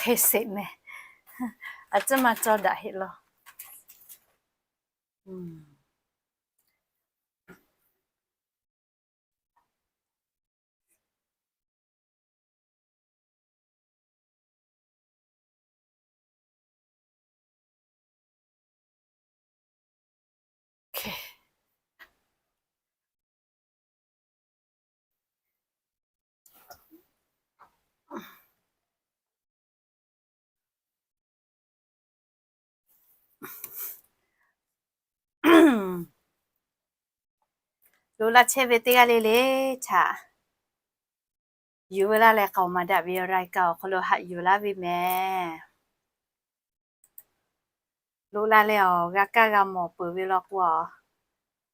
hk'e sheˍ mehˍ. A cuˉ maˇ cawˇ daꞈ heˆ law. Loꞈ la chehˇ ve teˇ g'aˇ le le htaꞈ yuˬ ve laˇ leh k'aoˍ maˍ daꞈ ve รายการ awˬ hk'aw lo haꞈ yuˬ laˇ ve mehˍ. Loꞈ la leh awˬ g'a kaˇ g'a mawˬ peuˬ ve law k'o,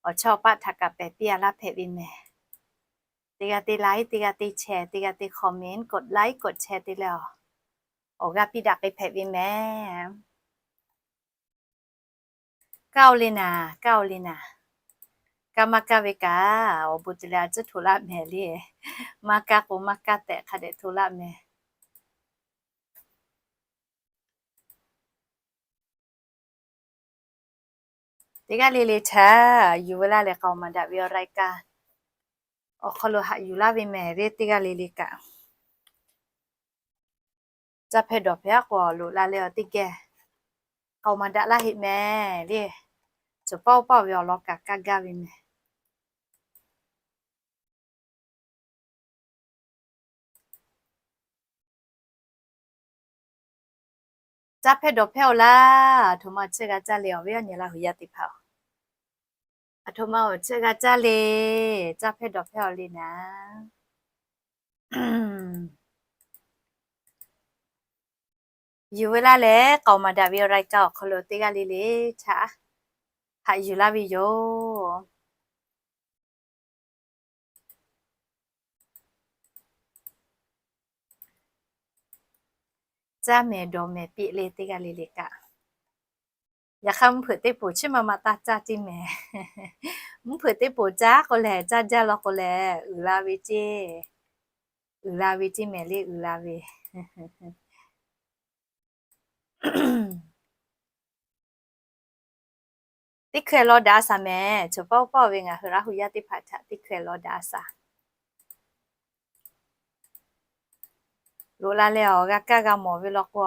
awˬ chawˇ paˆ htaꞈ kaꞈ pehˬ piˇ a laˇ hpehꞈ ve mehˍ. Teˇ g'aˇ te like, teˇ g'aˇ te share, teˇ g'aˇ te comment, กดไลค์ กดแชร์ te leh awˬ, awˬ g'aˇ piˇ daꞈ k'ai hpehꞈ ve mehˍ. Kaˇ-oˬ le naˍ, kaˇ-oˬ le naˍ. Kaˇ maˇ kaˇ ve kaꞈ awˬ bon te leh a cuˉ hto laˇ mehˍ le. Maˇ kaˇ k'o maˇ kaˇ tehꞈ hk'a dehꞈ hto laˇ mehˍ. Teˇ g'aˇ le le htaꞈ yuˬ ve laˇ leh k'aoˍ maˍ daꞈ ve รายการ awˬ hk'aw lo haꞈ yuˬ laˇ ve mehˍ le teˇ g'aˇ le le kaꞈ. Caˇ hpehˇ dawˬ hpehˇ aˉ k'o loꞈ la leh awˬ teˇ geh k'aoˍ maˍ daꞈ laˇ heˆ mehˍ le. Cawˬ paˆ oˇ paˆ ve awˬ lawn kaꞈ kaˇ gaˇ ve mehˍ. Caˇ hpehˇ dawˬ hpehˇ-oˬ laˇ. Aˬ htoꞈ ma awˬ chehˇ g'a caˇ le awˬ viˉ awˬ nyi Laˇhuˍ yaˇ teˇ hpaˍ-oˬ, aˬ htoꞈ ma awˬ chehˇ g'a caˇ le. Caˇ hpehˇ dawˬ hpehˇ-oˬ le naˍ. Yuˬ ve laˇ leh k'aoˍ maˍ daꞈ ve รายการ awˬ hk'aw lo teˇ g'aˇ le le htaꞈ haꞈ yuˬ laˇ ve yoˬ. Caˇ mehˍ dawˬ mehˍ piˇ le teˇ g'aˇ le le kaꞈ. Yaꞈ hk'aˇ mvuhˇ hpeuꞈ teˇ poˬ chi ma ma taˇ caˇ ceˇ mehˍ. Mvuhˇ hpeuꞈ teˇ poˬ caˇ k'o lehˬ, caˇ jaˇ law k'o lehˬ, uiˍ la ve ceˇ. Uiˍ la ve ceˇ mehˍ le, uiˍ la ve. Teˇ hkeh law daꞈ a shaˍ mehˍ. Cawˬ paˆ oˇ paˆ ve ngaˬ hui Laˇhuˍ yaˇ teˇ hpaˍ htaꞈ teˇ hkeh law daꞈ a shaˍ. Loꞈ la leh awˬ g'a kaˇ g'a mawˬ ve law k'o,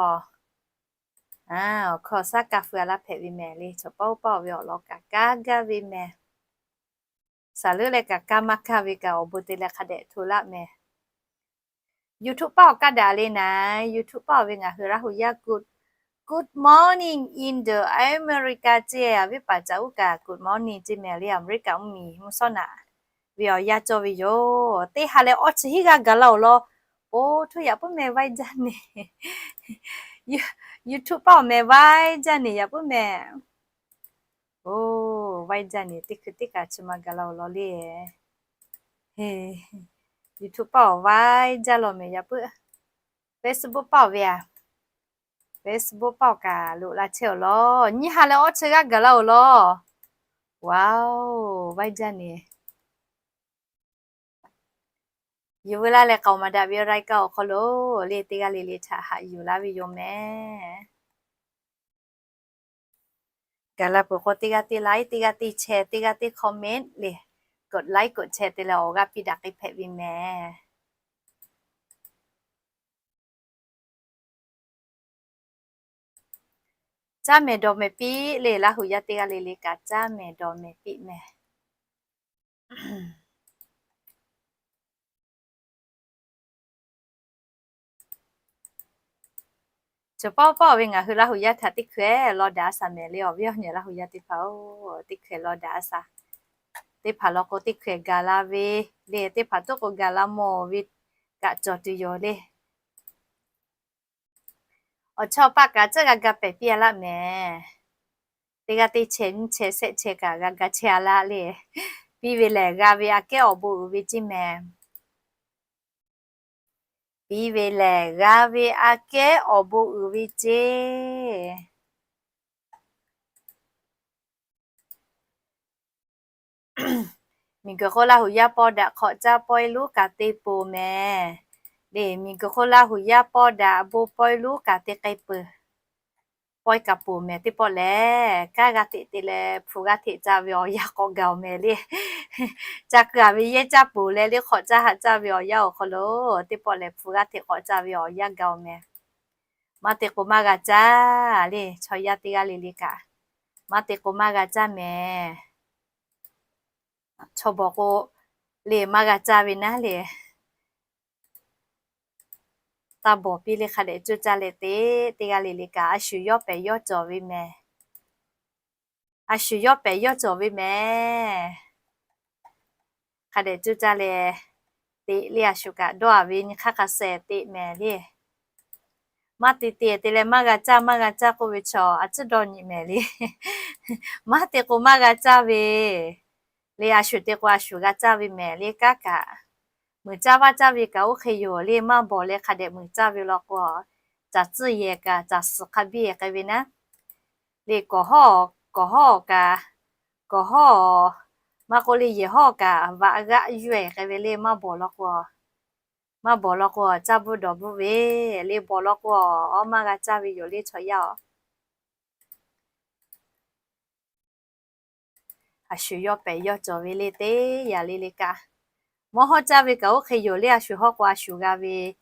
awˬ hkawˇ shaˉ kaˇ feu a laˇ hpehꞈ ve mehˍ le. Cawˬ paˆ oˇ paˆ ve awˬ lawn kaꞈ kaˇ gaˇ ve mehˍ. Shaˍ leuˉ leh kaꞈ kaˇ maˇ kaˇ ve kaꞈ awˬ bon te leh hk'a dehꞈ hto laˇ mehˍ. YouTube paˆ awˬ kaˇ daꞈ le naˍ. YouTube paˆ awˬ ve ngaˬ hui Laˇhuˍ yaˇ good, good morning in the America ceˇ. A viˉ paˍ caꞈ uˉ kaꞈ good morning ceˇ mehˍ le. America mvuhˇmiˬ mvuhˇ shawˉ naꞈ ve awˬ yanˇ cawˇ ve yoˬ. Teˇ ha leh awˇ chi hiˉ g'aˇ gaˬ la-oˬ law. Po htuˇ yaꞈ puiˉ meh vaiˇ jaˇ neˬ. YouTube paˆ awˬ meh vaiˇ jaˇ neˬ yaꞈ puiˉ meh. Oˬ, vaiˇ jaˇ neˬ teˇ hkui teˇ kaꞈ chi ma gaˬ la-oˬ law le. YouTube paˆ awˬ vaiˇ jaˇ law mehˍ yaꞈ puiˉ. Facebook paˆ awˬ ve a, Facebook paˆ awˬ kaꞈ loꞈ la chehˇ-oˬ law. Nyiˇ ha leh awˇ chi g'aˇ gaˬ la-oˬ law. Wow, vaiˇ jaˇ neˬ. Yuˬ ve laˇ leh k'aoˍ maˍ daꞈ ve รายการ awˬ hk'aw lo le teˇ g'aˇ le le htaꞈ haꞈ yuˬ laˇ ve yoˬ mehˍ. Gaˬ la peuˬ k'o teˇ g'aˇ teˇ like, teˇ g'aˇ teˇ share, teˇ g'aˇ teˇ comment le, กดไลค์ กดแชร์ te leh awˬ g'aˇ piˇ daꞈ k'ai hpehꞈ ve mehˍ. Caˇ mehˍ dawˬ mehˍ piˇ le. Laˇhuˍ yaˇ teˇ g'aˇ le le kaꞈ caˇ mehˍ dawˬ mehˍ piˇ mehˍ. Cawˬ paˆ paˆ ve ngaˬ hui Laˇhuˍ yaˇ htaꞈ teˇ hkeh law daꞈ a shaˍ mehˍ le. Awˬ viˉ awˬ nyi Laˇhuˍ yaˇ teˇ hpaˍ-oˬ, teˇ hkeh law daꞈ a shaˍ. Teˇ hpaˍ law k'o teˇ hkeh gaˬ la ve le. Teˇ hpaˍ toˆ k'o gaˬ la mawˬ ve kaꞈ cawˬ tuˬ yoˬ le. Awˬ chawˇ paˆ kaꞈ caˇ g'a ga pehˬ piˇ a laˇ mehˍ. Teˇ g'aˇ teˇ chehˇ nyiˇ chehˇ shehˆ chehˇ kaꞈ g'a ga chehˇ a laˇ le. Piˇ ve lehˬ g'a ve aꞈ kehˉ awˬ bon uiˍ ve ceˇ mehˍ. Piˇ ve lehˬ g'a ve aꞈ kehˉ awˬ bon uiˍ ve ceˇ. Miˬguiˬ hk'oˆ Laˇhuˍ yaˇ paw daꞈ hk'awꞈ caˇ pawehˇ luˉ kaꞈ te poˬ mehˍ. Lehˬ, miˬguiˬ hk'oˆ Laˇ huˍ yaˇ pawˇ daꞈ bon pawehˇ lonˉ kaꞈ te k'ai peuˬ. Pawehˇ kaꞈ peuˬ mehˍ teˇ pawˆ lehˬ, kanˉ g'a teꞈ te leh hpu g'aˇ hteꞈ caˇ ve awˬ yanˇ k'awꞈ gaˬ-oˬ mehˍ le. Ca keu-a ve yehˇ caˇ peuˬ leh le hk'awꞈ caˇ haꞈ caˇ ve awˬ yanˇ awˬ hk'aw lo teˇ pawˆ lehˬ, hpu g'aˇ hteꞈ k'awꞈ caˇ ve awˬ yanˇ gaˬ-oˬ mehˍ. Maˇ te k'o maˇ g'a caˇ le, chaw yaˇ teˇ g'aˇ le le kaꞈ, maˇ te k'o maˇ g'a caˇ mehˍ. Chaw bawˬ k'o, lehˬ maˇ g'a caˇ ve naˉ lehˬ, taˇ bawˬ piˇ le hk'a dehꞈ coˇ caˇ leh teꞈ, teˇ g'aˇ le le kaꞈ a shu yawˇ pehˍ yawˇ cawˬ ve mehˍ. A shu yawˇ pehˍ yawˇ cawˬ ve mehˍ. Hk'a dehꞈ coˇ caˇ leh teꞈ le, a shu kaꞈ dawˇ-a ve nyi hk'aˇ hk'a shehˍ teꞈ mehˍ le. Maˇ te te te leh maˇ g'a caˇ maˇ g'a caˇ k'oˆ ve chaw a ciˉ dawˇ nyi mehˍ le. Maˇ te k'o maˇ g'a caˇ ve le, a shu te k'o a shu g'a caˇ ve mehˍ le. Kanˉ kaꞈ, muiˬ caˇ vaˇ caˇ ve kaꞈ oˇ hk'e yoˬ le. Maˇ bawˬ leh hk'a dehꞈ muiˬ caˇ ve law k'o, caˬ tcuhˇ yehˬ kaꞈ caˬ suhˍ hk'a biˇ k'ai ve naˉ le. Kawˬ hawˉ, kawˬ hawˉ kaꞈ, kawˬ hawˉ, maˇ k'oˆ le yehˬ hawˉ kaꞈ vaꞈ g'aˆ yuˇ-ehˍ k'ai ve le. Maˇ bawˬ law k'o, maˇ bawˬ law k'o caˇ bvuhˆ dawˬ bvuhˆ ve le. Bawˬ law k'o, maˇ g'a caˇ ve yoˬ le chaw yaˇ-oˬ. A shu yawˇ pehˍ yawˇ cawˬ ve le teˇ yanˇ le le kaꞈ, mawˇ hawˇ caˇ ve kaꞈ oˇ hk'e yoˬ le. A shu hawˇ k'o a shu g'a ve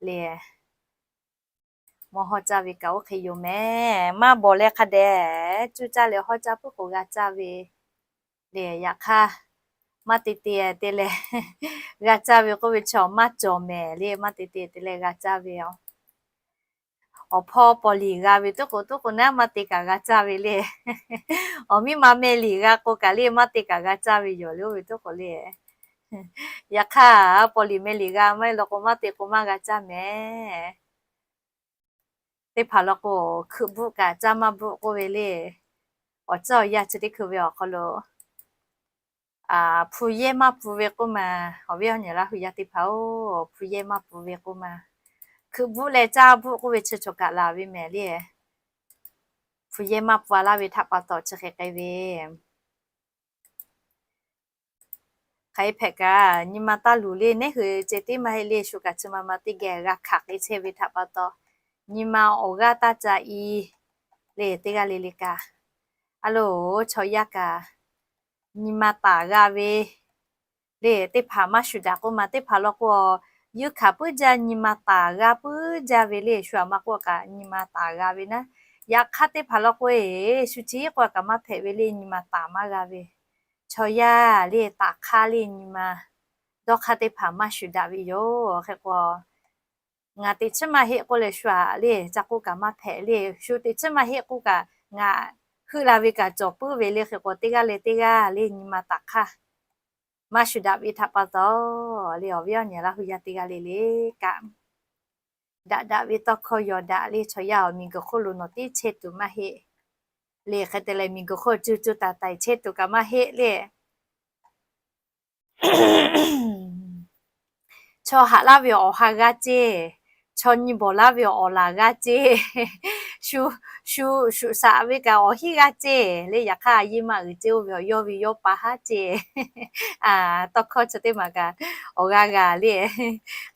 le. Mawˇ hawˇ caˇ ve kaꞈ oˇ hk'e yoˬ mehˍ. Maˇ bawˬ leh hk'a dehꞈ coˇ caˇ leh hawˇ caˇ puiˉ k'o g'a caˇ ve le. Yaꞈ hk'aˇ, maˇ te te te leh g'a caˇ ve k'oˆ ve chaw maˇ cawˬ mehˍ le. Maˇ te te te leh g'a caˇ ve yoˬ. Awˬ hpawˇ paw liˍ g'a ve tuˉ k'o tuˉ k'o naˉ maˇ te kaꞈ g'a caˇ ve le. Awˬ miˇ ma meh liˍ g'a k'o kaꞈ le maˇ te kaꞈ g'a caˇ ve yoˬ le. Oˇ ve tuˉ k'o le, yaꞈ hk'aˇ paw liˍ meh liˍ g'a maˇ heˆ law k'o maˇ te k'o maˇ g'a caˇ mehˍ. Teˇ hpaˍ law k'o, hkui bvuhˆ kaꞈ caˇ maˇ bvuhˆ k'oˆ ve le. Awˬ ceuˬ awˬ yanˇ chi teˇ hkui ve awˬ hk'aw lo hpu yehˇ maˇ pun ve k'oˆ ma. Awˬ viˉ awˬ nyi Laˇ huˍ yaˇ teˇ hpaˍ-oˬ, hpu yehˇ maˇ pun ve k'oˆ ma. Hkui bvuhˆ leh caˇ bvuhˆ k'oˆ ve chi cawˬ kaꞈ la ve mehˍ le. Hpu yehˇ maˇ pun-a laˇ ve htaꞈ pa taw chi hk'e k'ai ve. Hk'aˬ hk'e hpehꞈ kaꞈ, nyi ma taˇ luˬ le. Neˉ hui ceh tiˉ maˇ heˆ le, shu kaꞈ chi ma ma teˇ geh g'a hkanˍ k'ai chehˇ ve htaꞈ pa taw, nyi ma awˬ g'aˇ taˇ ca i le. Teˇ g'aˇ le le kaꞈ, a loˬ, chaw yaˇ kaꞈ nyi ma taˍ g'a ve le. Teˇ hpaˍ maˇ shuˍ daꞈ k'oˆ ma. Teˇ hpaˍ law k'o, yeuˇ hkanˍ puiˉ jaˇ, nyi ma taˍ g'a puiˉ jaˇ ve le. Shu aꞈ ma k'oˆ kaꞈ nyi ma taˍ g'a ve naˉ. Yaꞈ hk'aˇ teˇ hpaˍ law k'o, shu chi k'oˆ kaꞈ maˇ hpehꞈ ve le, nyi ma taˍ maˇ g'a ve. Chaw yaˇ le, taˍ hk'aˇ le nyi ma dawˇ hk'aˇ teˇ hpaˍ maˇ shuˍ daꞈ ve yoˬ. Hk'e k'o, ngaˬ teꞈ chiˉ maˇ heˆ k'oˆ leh shu aꞈ le ca k'oˆ kaꞈ maˇ hpehꞈ le. Shu teꞈ chiˉ maˇ heˆ k'oˆ kaꞈ ngaˬ heuˆ la ve kaꞈ cawˬ puiˉ ve le. Hk'e k'o, teˇ g'aˇ leh teˇ g'aˇ le nyi ma taˍ hk'aˇ maˇ shuˍ daꞈ ve htaꞈ pa taw le, awˬ viˉ awˬ nyi Laˇ huˍ yaˇ teˇ g'aˇ le le kaꞈ, daꞈ daꞈ ve tawˇ hkawˇ yaw daꞈ le. Chaw yaˇ-oˬ, miˬguiˬ hk'oˆ lo nawˬ teˇ chehˇ tuˬ maˇ heˆ le. Hk'e te leh miˬguiˬ hk'oˆ cuˇ cuˇ taiˍ taiˍ chehˇ tuˬ kaꞈ maˇ heˆ le. Chaw haꞈ laˇ ve awˬ ha g'aˇ ceˇ, chaw nyi bawˬ laˇ ve awˬ laˬ g'aˇ ceˇ, shu, shu shuꞈ shaꞈ ve kaꞈ awˬ hinˉ g'aˇ ceˇ le. Yaꞈ hk'aˇ a yehˇ maˇ uiˍ ceˇ, oˇ ve awˬ yawˇ ve yawˇ pa haˉ ceˇ. Tawˇ hkawˇ chi teˇ maˬ kaꞈ awˬ g'a g'a le.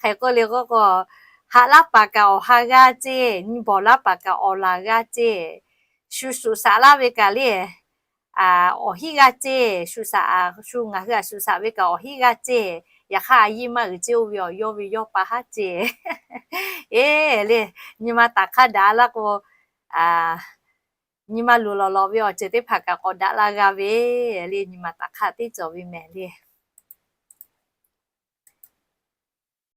Hk'e k'oˆ le k'oˆ k'o, haꞈ laˇ paˍ kaꞈ awˬ ha g'aˇ ceˇ, nyi bawˬ laˇ paˍ kaꞈ awˬ laˬ g'aˇ ceˇ, shu shuꞈ shaꞈ laˇ ve kaꞈ le awˬ hinˉ g'aˇ ceˇ. Shu shuꞈ, shu ngaˬ hui aꞈ shuꞈ shaꞈ ve kaꞈ awˬ hinˉ g'aˇ ceˇ. Yaꞈ hk'aˇ a yehˇ maˇ uiˍ ceˇ, oˇ ve awˬ yawˇ ve yawˇ pa haˉ ceˇ. Eˬ le, nyi ma taˍ hk'aˇ daꞈ laˇ k'o, nyi ma luˬ lawˬ lawˬ ve awˬ ceuˬ teˇ hpaˍ kaꞈ k'awꞈ daꞈ la g'a ve le. Nyi ma taˍ hk'aˇ teˇ cawˬ ve mehˍ le.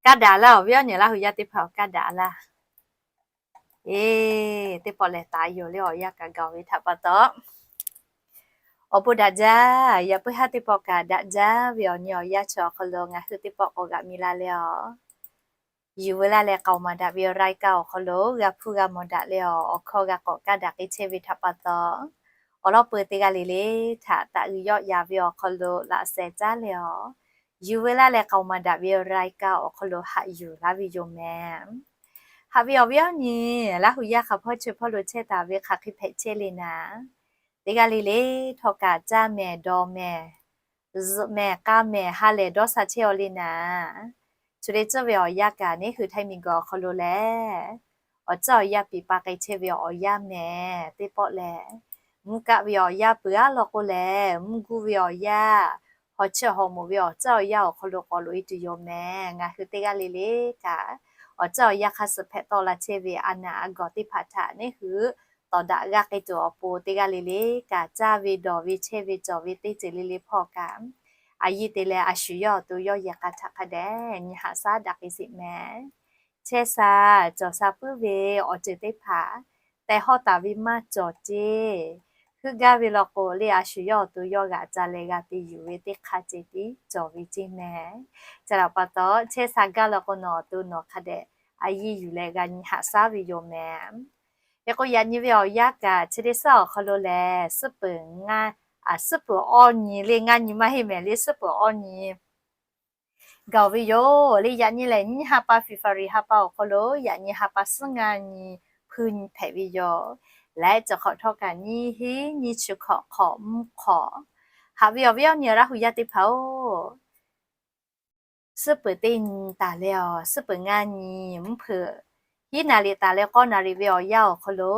Kaˇ daꞈ laˇ, awˬ viˉ awˬ nyi Laˇ huˍ yaˇ teˇ hpaˍ-oˬ, kaˇ daꞈ laˇ. Eˬ, teˇ pawˆ lehˬ taˍ yoˬ le. Awˬ yanˇ kaꞈ gaˬ ve htaꞈ pa taw, awˬ bon daꞈ jaˇ. Yaꞈ puiˉ haˉ teˇ pawˆ kaꞈ daꞈ jaˇ ve awˬ nyi awˬ yanˇ chi awˬ hk'aw lo ngaˬ hui teˇ pawˆ k'awꞈ g'aꞈ mi la leh-aˬ, yuˬ veu laˇ leh k'aoˍ maˍ daꞈ ve รายการ awˬ hk'aw lo g'a hpuˇ g'a mawˬ daꞈ leh-aˬ, awˬ hkawˇ g'a k'awꞈ kaˇ daꞈ k'ai chehˇ ve htaꞈ pa taw, awˬ lawn peuˬ teˇ g'aˇ le le htaꞈ taꞈ g'uiˬ yawˆ yan ve awˬ hk'aw lo laꞈ sheh caˉ leh-aˬ, yuˬ veu laˇ leh k'aoˍ maˍ daꞈ ve รายการ awˬ hk'aw lo haꞈ yuˬ laˇ ve yoˬ mehˍ. Haꞈ ve awˬ viˉ awˬ nyi Laˇ huˍ yaˇ hk'a hpawˇ chi hpawˇ lo chehˇ taˍ ve hk'aˬ hk'e hpehꞈ chehˇ le naˍ, teˇ g'aˇ le le htawˇ kaꞈ caˇ mehˍ dawˬ mehˍ, zuhꞈ mehˍ k'a mehˍ ha lehˬ dawˇ sha chehˇ-aw le naˍ. Chi le tcuhˇ ve awˬ yanˇ kaꞈ neˉ hui htaiˇ miˬguiˬ awˬ hk'aw lo lehˬ, awˬ tcuhˇ awˬ yanˇ piˍ pa k'ai chehˇ ve awˬ yanˇ mehˍ teˇ pawˆ lehˬ, mvuhˇ kaˆ ve awˬ yanˇ peuˬ aˉ law k'o lehˬ, mvuhˇ guˇ ve awˬ yanˇ, hawˬ cheuˆ hawˬ moˍ ve awˬ tcuhˇ awˬ yanˇ awˬ hk'aw lo k'awꞈ loꞈ e tuˬ yoˬ mehˍ. Ngaˬ hui teˇ g'aˇ le le kaꞈ, awˬ tcuhˇ awˬ yanˇ hk'aˇ suh hpehꞈ tawˆ la chehˇ ve a naˬ a gawˬ teˇ hpaˍ htaꞈ neˉ hui tawˍ daꞈ g'a k'ai tuˬ awˬ pon, teˇ g'aˇ le le kaꞈ caˇ ve dawˬ ve chehˇ ve cawˬ ve teˇ ceuˬ le le hpawˇ kaꞈ, a yiˇ te leh a shu yawˇ awˬ to yawˇ yehˬ k'a htaꞈ hk'a dehꞈ nyi haꞈ shaˉ daꞈ k'ai sheˍ mehˍ. Chehˇ sha cawˬ sha puiˉ ve awˬ ceuˬ teˇ hpaˍ tehˬ hawˇ taˍ ve maˇ cawˬ ceˇ. Heuˆ gaˇ ve law k'o le, a shu yawˇ awˬ to yawˇ g'aꞈ ca leh g'a te yuˬ ve teˇ hk'aˇ ceh tiˉ cawˬ ve ceˇ mehˍ. Chi htaꞈ pa taw, chehˇ sha gaˇ law k'o, nawˬ awˬ to nawˬ hk'a dehꞈ a yiˇ yuˬ leh g'a nyi haꞈ shaˉ ve yoˬ mehˍ. Hk'e k'o, yaꞈ nyi ve awˬ yanˇ kaꞈ chi teˇ suhˉ awˬ hk'aw lo lehˬ, suhˉ peuˬ ngaˇ, suhˉ peuˬ awˇ nyi le, ngaˇ nyi maˇ heˆ mehˍ le, suhˉ peuˬ awˇ nyi gaˬ ve yoˬ le. Yaꞈ nyi lehˬ, nyiˇ ha pa February ha pa awˬ hk'aw lo yaꞈ nyi ha pa suhˉ ngaˇ nyi hpuiˇ nyi hpehꞈ ve yoˬ. Laiˉ ceuˬ hk'awꞈ htawˇ kaꞈ nyiˇ hinˉ nyiˇ chi hkawꞈ hk'awꞈ mvuhˇ hk'awꞈ haꞈ ve awˬ viˉ awˬ nyi Laˇ hu yaˇ teˇ hpaˍ-oˬ, suhˉ peuˬ teˇ nyi taˍ leh awˬ, suhˉ peuˬ ngaˇ nyi mvuhˇ hpeuꞈ hiˉ naˍ riˍ taˍ leh k'awˇ naˍ riˍ ve awˬ yanˇ awˬ hk'aw lo,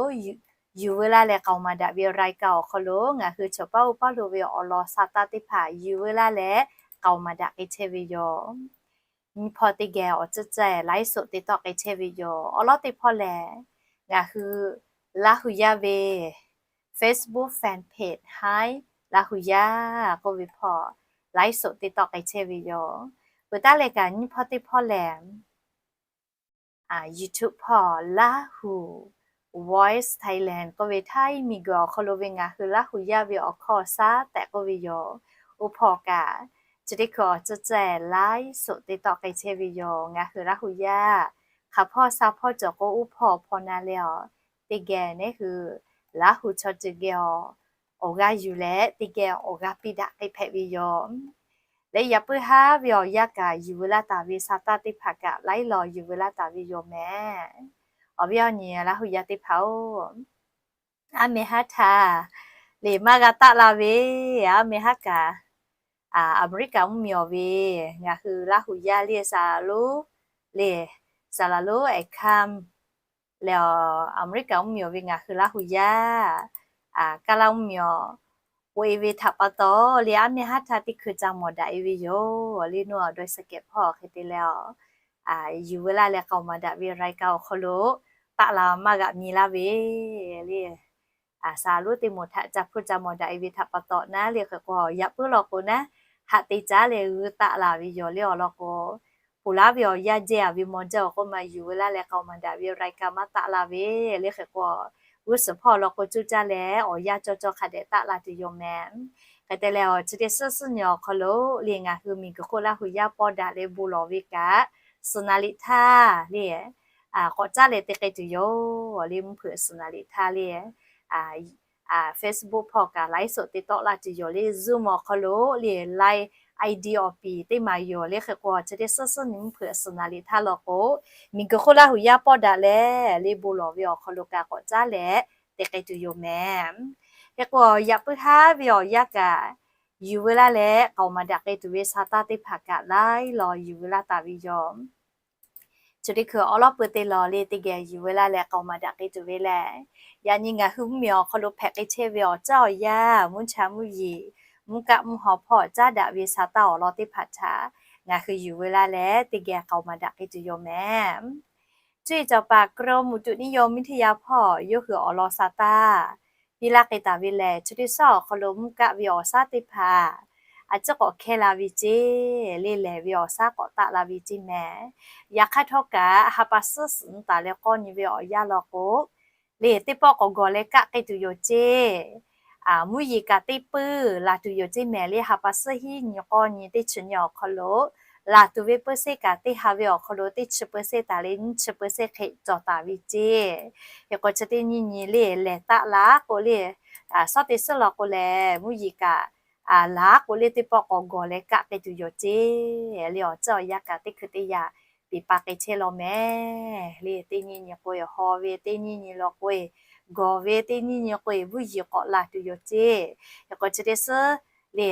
yuˬ veu laˇ leh k'aoˍ maˍ daꞈ ve รายการ awˬ hk'aw lo ngaˬ hui chaw paˉ oˇ paˉ lo ve awˬ lawn sa taˇ teˇ hpaˍ yuˬ veu laˇ leh k'aoˍ maˍ daꞈ k'ai chehˇ ve yoˬ. Nyiˇ hpawˇ teˇ geh awˬ tcuhˇ ceh laiˉ soꞈ te tawˆ k'ai chehˇ ve yoˬ. Awˬ lawn teˇ hpawˇ lehˬ, ngaˬ hui Laˇ hu yaˇ ve Facebook fan page Hi Laˇ hu yaˇ k'oˆ ve hpawˇ laiˉ soꞈ te tawˆ k'ai chehˇ ve yoˬ. Peuˬ taˉ leh kaꞈ nyiˇ hpawˇ teˇ hpawˇ lehˬ, YouTube hpawˇ Laˇ hu Voice Thailand k'oˆ ve htaiˇ miˬguiˬ awˬ hk'aw lo ve ngaˬ hui Laˇ hu yaˇ ve awˬ hkawˇ awˬ shaˉ tehꞈ k'oˆ ve yoˬ. Oˇ hpawˇ kaꞈ chi teˇ hkui awˬ tcuhˇ ceh laiˉ soꞈ te tawˆ k'ai chehˇ ve yoˬ. Ngaˬ hui Laˇ hu yaˇ hk'aˬ hpawˇ sha hpawˇ cawˬ k'o, oˇ hpawˇ hpawˇ na leh awˬ, teˇ geh neˉ hui Laˇ hu chaw ceuˬ geh awˬ, awˬ g'aˇ yuˬ leh teˇ geh awˬ g'aˇ piˇ daꞈ k'ai hpehꞈ ve yoˬ. Leh yaꞈ puiˉ haˉ ve awˬ yanˇ kaꞈ yuˬ veu laˇ taˍ ve sa taˇ teˇ hpaˍ kaꞈ laiˉ law yuˬ veu laˇ taˍ ve yoˬ mehˍ. Awˬ viˉ awˬ nyi Laˇ hu yaˇ teˇ hpaˍ-oˬ, aˉ meh haˉ htaˇ le maˇ g'a taˆ la ve, aˉ meh haˉ kaꞈ Aˍmeˍriˆkaꞈ mvuhˇmiˬ awˬ ve ngaˬ hui Laˇ hu yaˇ le Saˍlaˍ lonˉ le, Saˍlaˍ lonˉ Ehˍ Hkanˇ leh, Aˍmeˍriˆkaꞈ mvuhˇmiˬ awˬ ve ngaˬ hui Laˇ hu yaˇ Kaˇlaˇ mvuhˇmiˬ awˬ k'oꞈ e ve htaꞈ pa taw le, aˉ meh haˉ htaˇ teˇ hkui ca mawˬ daꞈ e ve yoˬ. Le nuˇ awˬ dawˇ suh kehˬ hpawˇ hk'e te leh, yuˬ veu laˇ leh k'aoˍ maˍ daꞈ ve รายการ awˬ hk'aw lo taˆ la maˇ g'aꞈ mi laˇ ve le, Saˍlaˍ lonˉ teˇ moˍ htaꞈ ca hpuˇ ca mawˬ daꞈ e ve htaꞈ pa taw naˉ le hk'e k'o, yaꞈ puiˉ law k'o naˉ haꞈ te caˉ leh g'uiˇ taˆ la ve yoˬ le awˬ lawn k'o, ponˬ laˉ ve awˬ yanˇ jehˇ a ve maw jaˇ awˬ k'oˆ ma yuˬ veu laˇ leh k'aoˍ maˍ daꞈ ve รายการ maˇ taˆ la ve le hk'e k'o, g'uˇ suhˍ hpawˇ law k'o coˇ caˇ leh awˬ yanˇ cawˇ cawˇ hk'a dehꞈ taˆ la tuˬ yoˬ mehˍ. Hk'e te leh awˬ chi teˇ suhˉ suhˉ nyi awˬ hk'aw lo le ngaˬ hui miˬguiˬ hk'oˆ Laˇ hu yaˇ pawˇ daꞈ leh bon lawˬ ve kaꞈ, suhˍ naˍ liꞈ htaˇ le k'awꞈ caˉ leh te k'ai tuˬ yoˬ le, mvuhˇ hpeuꞈ suhˍ naˍ liꞈ htaˇ le Facebook hpawˇ kaꞈ laiˉ soꞈ te tawˆ la tuˬ yoˬ le, Zoom awˬ hk'aw lo le Line ID awˬ piˍ teˇ maˍ yoˬ le hk'e k'o, chi teˇ suhˉ suhˉ nyi mvuhˇ hpeuꞈ suhˍ naˍ liꞈ htaˇ law k'o, miˬguiˬ hk'oˆ Laˇ hu yaˇ pawˇ daꞈ leh le bon lawˬ ve awˬ hk'aw lo kaꞈ k'awꞈ caˉ leh te k'ai tuˬ yoˬ mehˍ. Hk'e k'o, yaꞈ puiˉ haˉ ve awˬ yanˇ kaꞈ yuˬ veu laˇ leh k'aoˍ maˍ daꞈ k'ai tuˬ ve sa taˇ teˇ hpaˍ kaꞈ laiˉ law yuˬ veu laˇ taˍ ve yoˬ. Chi teˇ hkui awˬ lawˉ pui te lawˬ le teˇ geh yuˬ veu laˇ leh k'aoˍ maˍ daꞈ k'ai tuˬ ve lehˬ, yaꞈ nyi ngaˬ hui mvuhˇmiˬ awˬ hk'aw lo hpehꞈ k'ai chehˇ ve awˬ caˉ awˬ yanˇ, mvuhˇ cha mvuhˇ yeˬ, mvuhˇ kaˆ mvuhˇ haw hpawˇ caˉ daꞈ ve sa taˇ awˬ lawn teˇ hpaˍ htaꞈ ngaˬ hui yuˬ veu laˇ leh teˇ geh k'aoˍ maˍ daꞈ k'ai tuˬ yoˬ mehˍ. Cuˇ yiˍ cawˬ paˍ กรมอุตุนิยมวิทยา hpawˇ yawˇ hui awˬ lawn sa taˇ piˇ laˇ k'ai taˍ ve lehˬ, chi teˇ suhˉ awˬ hk'aw lo mvuhˇ kaˆ ve awˬ shaˉ teˇ hpaˍ a ciˉ k'awꞈ hkehˇ la ve ceˇ le, lehˬ ve awˬ shaˉ k'awꞈ taˆ la ve ceˇ mehˍ. Yaꞈ hk'aˇ htawˇ kaꞈ ha pa suhˉ suhˍ nyi taˍ leh k'awˇ nyi ve awˬ yanˇ law k'o, le teˇ pawˆ k'awꞈ gawˬ leh kaˆ k'ai tuˬ yoˬ ceˇ. Mvuhˇ yeˬ kaꞈ teˇ puiˉ laˬ tuˬ yoˬ ceˇ mehˍ le, ha pa suhˉ hiˉ nyi k'awˇ nyi teˇ chi nyi awˬ hk'aw lo laˬ tuˬ ve peuˇ seˇ kaꞈ teˇ ha ve awˬ hk'aw lo teˇ chi peuˇ seˇ taˍ le nyiˇ chi peuˇ seˇ hk'e cawˬ taˍ ve ceˇ. Hk'e k'o, chi teˇ nyiˇ nyi le lehˬ taˆ la k'o le, suhˉ teˇ suhˉ law k'o lehˬ mvuhˇ yeˬ kaꞈ laˬ k'o le teˇ pawˆ k'awꞈ gawˬ leh kaˆ k'ai tuˬ yoˬ ceˇ. Le awˬ caˉ awˬ yanˇ kaꞈ teˇ hkui teˇ yanˇ piˍ pa k'ai chehˇ law mehˍ le. Teˇ nyiˇ nyi k'o e haw ve, teˇ nyiˇ nyi law k'o e gawˬ ve, teˇ nyiˇ nyi k'o e mvuhˇ yeˬ k'awꞈ laˬ tuˬ yoˬ ceˇ. Hk'e k'o, chi teˇ suhˉ le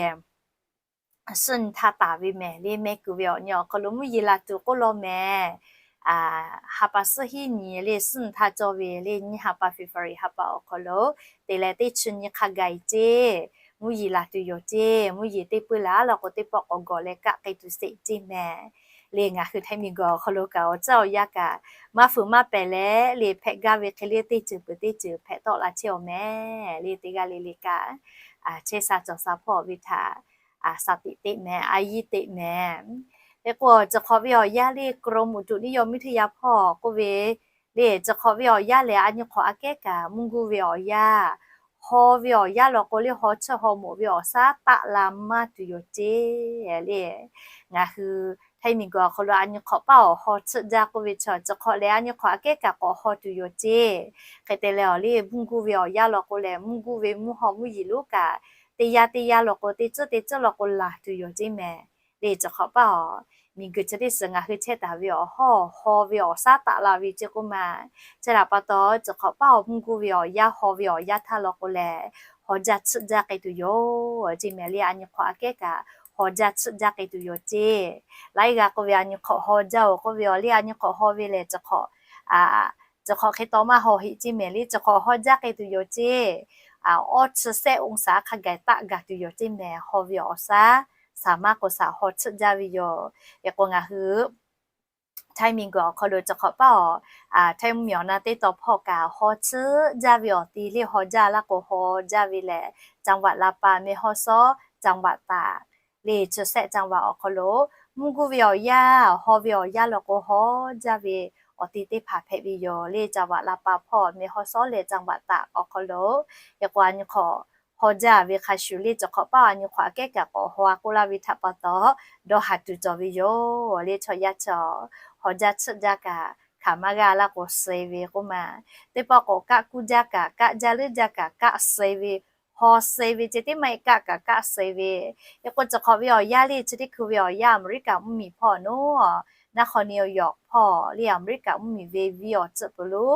suhˆ nyi htaˇ taˍ ve mehˍ le. Mehˆ kuiˬ ve awˬ nyi awˬ hk'aw lo mvuhˇ yeˬ laˬ tuˬ k'oˆ law mehˍ. Ha pa suhˆ hiˉ nyi le suhˆ nyi htaˇ cawˇ ve le, nyiˇ ha pa February ha pa awˬ hk'aw lo te leh teˇ chi nyi hk'a gaˬ ceˇ, mvuhˇ yeˬ laˬ tuˬ yoˬ ceˇ. Mvuhˇ yeˬ teˇ peuˇ laˬ law k'o, teˇ pawˆ k'awꞈ gawˬ leh kaˆ k'ai tuˬ sheˍ ceˇ mehˍ le. Ngaˬ hui Htaiˇ miˬguiˬ awˬ hk'aw lo kaꞈ awˬ tcuhˉ awˬ yanˇ kaꞈ maˇ fuiˍ maˇ pehˍ leh le, hpehꞈ gaˇ ve hk'e le teˇ ceuˬ peuˬ teˇ ceuˬ hpehꞈ tawˆ la chehˇ awˬ mehˍ le. Teˇ g'aˇ le le kaꞈ chehˇ sha cawˬ sha hpawˇ ve htaꞈ shaˍ tiꞈ teˇ mehˍ, a yiˇ teˇ mehˍ. Hk'e k'o, chi hk'awꞈ ve awˬ yanˇ le กรมอุตุนิยมวิทยา hpawˇ k'oˆ ve le, chi hk'awꞈ ve awˬ yanˇ lehˬ, a nyi hk'awꞈ aꞈ kehˉ kaꞈ mvuhˇ guˇ ve awˬ yanˇ, haw ve awˬ yanˇ law k'o le, haw chiˇ haw moˍ ve awˬ shaˉ taˆ la maˇ tuˬ yoˬ ceˇ le. Ngaˬ hui Htaiˇ miˬguiˬ awˬ hk'aw lo a nyi hk'awꞈ paˇ awˬ haw chiˇ jaˇ k'oˆ ve chaw, chi hk'awꞈ lehˬ a nyi hk'awꞈ aꞈ kehˉ kaꞈ k'awꞈ haw tuˬ yoˬ ceˇ. Hk'e te leh awˬ le, mvuhˇ guˇ ve awˬ yanˇ law k'o lehˬ, mvuhˇ guˇ ve mvuhˇ haw mvuhˇ yeˬ lonˉ kaꞈ teˇ yanˇ teˇ yanˇ law k'o, teˇ tcuhˉ teˇ tcuhˉ law k'o laˬ tuˬ yoˬ ceˇ mehˍ le. Chi hk'awꞈ paˇ awˬ miˬguiˬ chi teˇ suhˍ ngaˬ hui chehˇ taˍ ve awˬ hawˉ haw ve awˬ shaˉ taˆ la ve ceˇ k'oˆ ma, chi htaꞈ pa taw chi hk'awꞈ paˇ awˬ mvuhˇ guˇ ve awˬ yanˇ, haw ve awˬ yanˇ htaˇ law k'o lehˬ, haw jaˇ chiˇ jaˇ k'ai tuˬ yoˬ ceˇ mehˍ le. A nyi hk'awꞈ aꞈ kehˉ kaꞈ haw jaˇ chiˇ jaˇ k'ai tuˬ yoˬ ceˇ. Laiˉ g'aˇ k'oˆ ve a nyi hk'awꞈ haw jaˇ oˬ k'oˆ ve awˬ le, a nyi hk'awꞈ haw ve lehˬ, chi hk'awꞈ hk'e taw maˇ haw heˆ ceˇ mehˍ le. Chi hk'awꞈ haw jaˇ k'ai tuˬ yoˬ ceˇ. Awˇ chi sehˆ องศา hk'a gaˬ taˆ gaˬ tuˬ yoˬ ceˇ mehˍ. Haw ve awˬ shaˉ saˍ maˇ k'o saˍ haw chiˇ jaˇ ve yoˬ. Hk'e k'o ngaˬ hui Htaiˇ miˬguiˬ awˬ hk'aw lo chi hk'awꞈ paˇ awˬ Htaiˇ mvuhˇmiˬ awˬ na teˇ taw hpawˇ kaꞈ haw chiˇ jaˇ ve awˬ ti le, haw jaˇ laˇ k'o haw jaˇ ve lehˬ, จังหวัดลำปาง แม่ฮ่องสอน จังหวัดตาก le, chi sehˆ จังหวัด awˬ hk'aw lo mvuhˇ guˇ ve awˬ yanˇ, haw ve awˬ yanˇ law k'o haw jaˇ ve awˬ ti teˇ hpaˍ hpehꞈ ve yoˬ le. จังหวัดลำปาง hpawˇ แม่ฮ่องสอน leh จังหวัดตาก awˬ hk'aw lo, hk'e k'o a nyi hk'awꞈ haw jaˇ ve hk'a shuˍ le, chi hk'awꞈ paˇ a nyi hk'awꞈ aꞈ kehˉ kaꞈ k'awꞈ haw a k'oˆ laˇ ve htaꞈ pa taw, dawˇ haˍ tuˬ cawˬ ve yoˬ le. Chaw yaˇ chi haw jaˇ chiˇ jaˇ kaꞈ hkanˍ maˇ g'a laˇ k'o suh ve k'oˆ ma, teˇ pawˆ k'awꞈ kaˆ kuˇ jaˇ kaꞈ, kaˆ jaˇ leuˉ jaˇ kaꞈ kaˆ suh ve, haw suh ve ceˇ, teˇ maˇ heˆ kaˆ kaꞈ kaˆ suh ve. Hk'e k'o chi hk'awꞈ ve awˬ yanˇ le, chi teˇ hkui ve awˬ yanˇ Aˍmeˍriˆkaꞈ mvuhˇmiˬ hpawˇ naˉ, naˉ hk'aw New York hpawˇ le, Aˍmeˍriˆkaꞈ mvuhˇmiˬ ve viˇ awˬ ceuˬ peuˬ lo,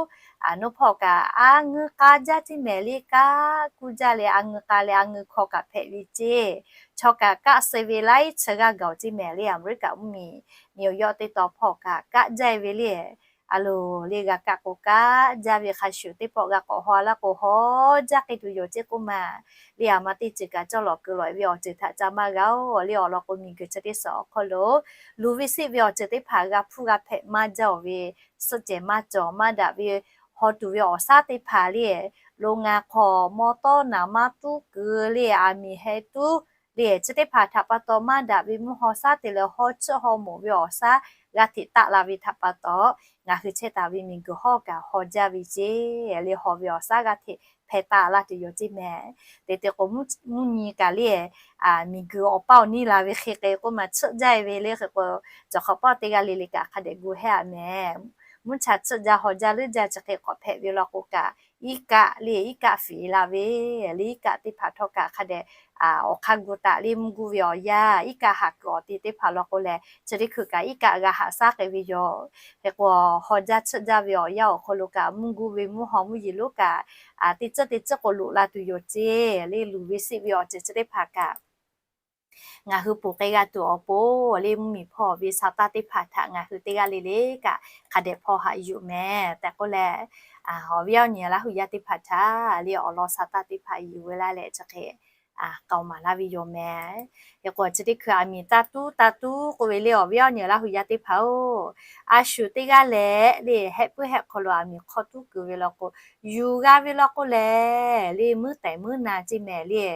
naˉ hpawˇ kaꞈ a ngeu k'a jaˇ ceˇ mehˍ le. Kaˆ kuˇ jaˇ leh a ngeu k'a leh a ngeu hkaw kaꞈ hpehꞈ ve ceˇ. Chaw kaꞈ kaˆ suh ve laiˉ chi g'aˇ gaˬ ceˇ mehˍ le. Aˍmeˍriˆkaꞈ mvuhˇmiˬ New York teˇ taw hpawˇ kaꞈ kaˆ jaˇ ve le. A loˍ le, g'a kaˆ k'o kaˆ jaˇ ve hk'a shuˍ, teˇ pawˆ g'a k'awꞈ haw laˇ k'o haw jaˇ k'ai tuˬ yoˬ ceˇ k'oˆ ma. Le a ma teˇ ceuˬ kaꞈ cawˇ lawˬ keu lawˬ ve awˬ ceuˬ htaꞈ ca maˇ g'a oˬ le. Awˬ lawn k'o miˬguiˬ chi teˇ suhˍ awˬ hk'aw lo luˬ ve siˆ ve awˬ ceuˬ teˇ hpaˍ g'a hpuˇ g'a hpehꞈ maˇ jaˇ oˬ ve, suhˆ cehˬ maˇ cawˬ maˇ daꞈ ve, haw tuˬ ve awˬ shaˉ teˇ hpaˍ le, lo ngaˬ hk'awꞈ maw tawˇ naˍ maˇ tuˉ keu le, aˬ miˍ heh tuˉ le, chi teˇ hpaˍ htaꞈ pa taw maˇ daꞈ ve mvuhˇ haw shaˉ te leh haw chiˇ haw moˍ ve awˬ shaˉ g'a hteꞈ taˆ la ve htaꞈ pa taw, ngaˬ hui chehˇ taˍ ve miˬguiˬ hawˉ kaꞈ haw jaˇ ve ceˇ le. Haw ve awˬ shaˉ g'a hteꞈ hpehꞈ taˆ laˇ tuˬ yoˬ ceˇ mehˍ. Te te k'o, mvuhˇ nyi kaꞈ le, miˬguiˬ awˬ paˇ awˬ niˇ la ve hk'e k'o maˇ chiˇ jaˇ ve le. Hk'e k'o, cawˬ hk'awꞈ paˇ teˇ g'aˇ le le kaꞈ hk'a dehꞈ gu hehˉ a mehˍ. Mvuhˇ cha chiˇ jaˇ haw jaˇ leuˉ jaˇ chi hk'e k'awꞈ hpehꞈ ve law k'o kaꞈ, iˉ kaˆ le iˉ kaˆ feˍ la ve le, iˉ kaˆ teˇ hpaˍ htawˇ kaꞈ hk'a dehꞈ awˬ hk'aˇ gu taꞈ le, mvuhˇ guˇ ve awˬ yanˇ, iˉ kaˆ haꞈ kuiˬ awˬ ti teˇ hpaˍ law k'o lehˬ, chi teˇ hkui kaꞈ iˉ kaˆ g'a haꞈ shaˉ k'ai ve yoˬ. Hk'e k'o, haw jaˇ chiˇ jaˇ ve awˬ yanˇ awˬ hk'aw lo kaꞈ mvuhˇ guˇ ve mvuhˇ haw mvuhˇ yeˬ lonˉ kaꞈ teˇ tcuhˉ teˇ tcuhˉ k'o loꞈ la tuˬ yoˬ ceˇ le. Luˬ ve siˆ ve awˬ ceuˬ chi teˇ hpaˍ kaꞈ ngaˬ hui ponˬ k'ai g'a tuˬ awˬ pon le, mvuhˇmiˬ hpawˇ ve sa taˇ teˇ hpaˍ htaꞈ ngaˬ hui teˇ g'aˇ le le kaꞈ hk'a dehꞈ hpaw haꞈ yuˬ mehˍ tehꞈ k'oˆ leh, awˬ viˉ awˬ nyi Laˇ huˍ yaˇ teˇ hpaˍ htaꞈ le awˬ lawn sa taˇ teˇ hpaˍ yuˬ ve laˇ leh chi hk'e k'aoˍ maˍ laˇ ve yoˬ mehˍ. Hk'e k'o, chi teˇ hkui aˬ miˍ taˇ tuˉ taˇ tuˉ k'oˆ ve le, awˬ viˉ awˬ nyi Laˇ huˍ yaˇ teˇ hpaˍ-oˬ, a shu teˇ g'aˇ leh le hehˆ puiˉ hehˆ hk'aw lo aˬ miˍ hk'aw tuˉ kuiˬ ve law k'o, yuˬ g'a ve law k'o lehˬ le, muiˉ tehˬ muiˉ na ceˇ mehˍ le,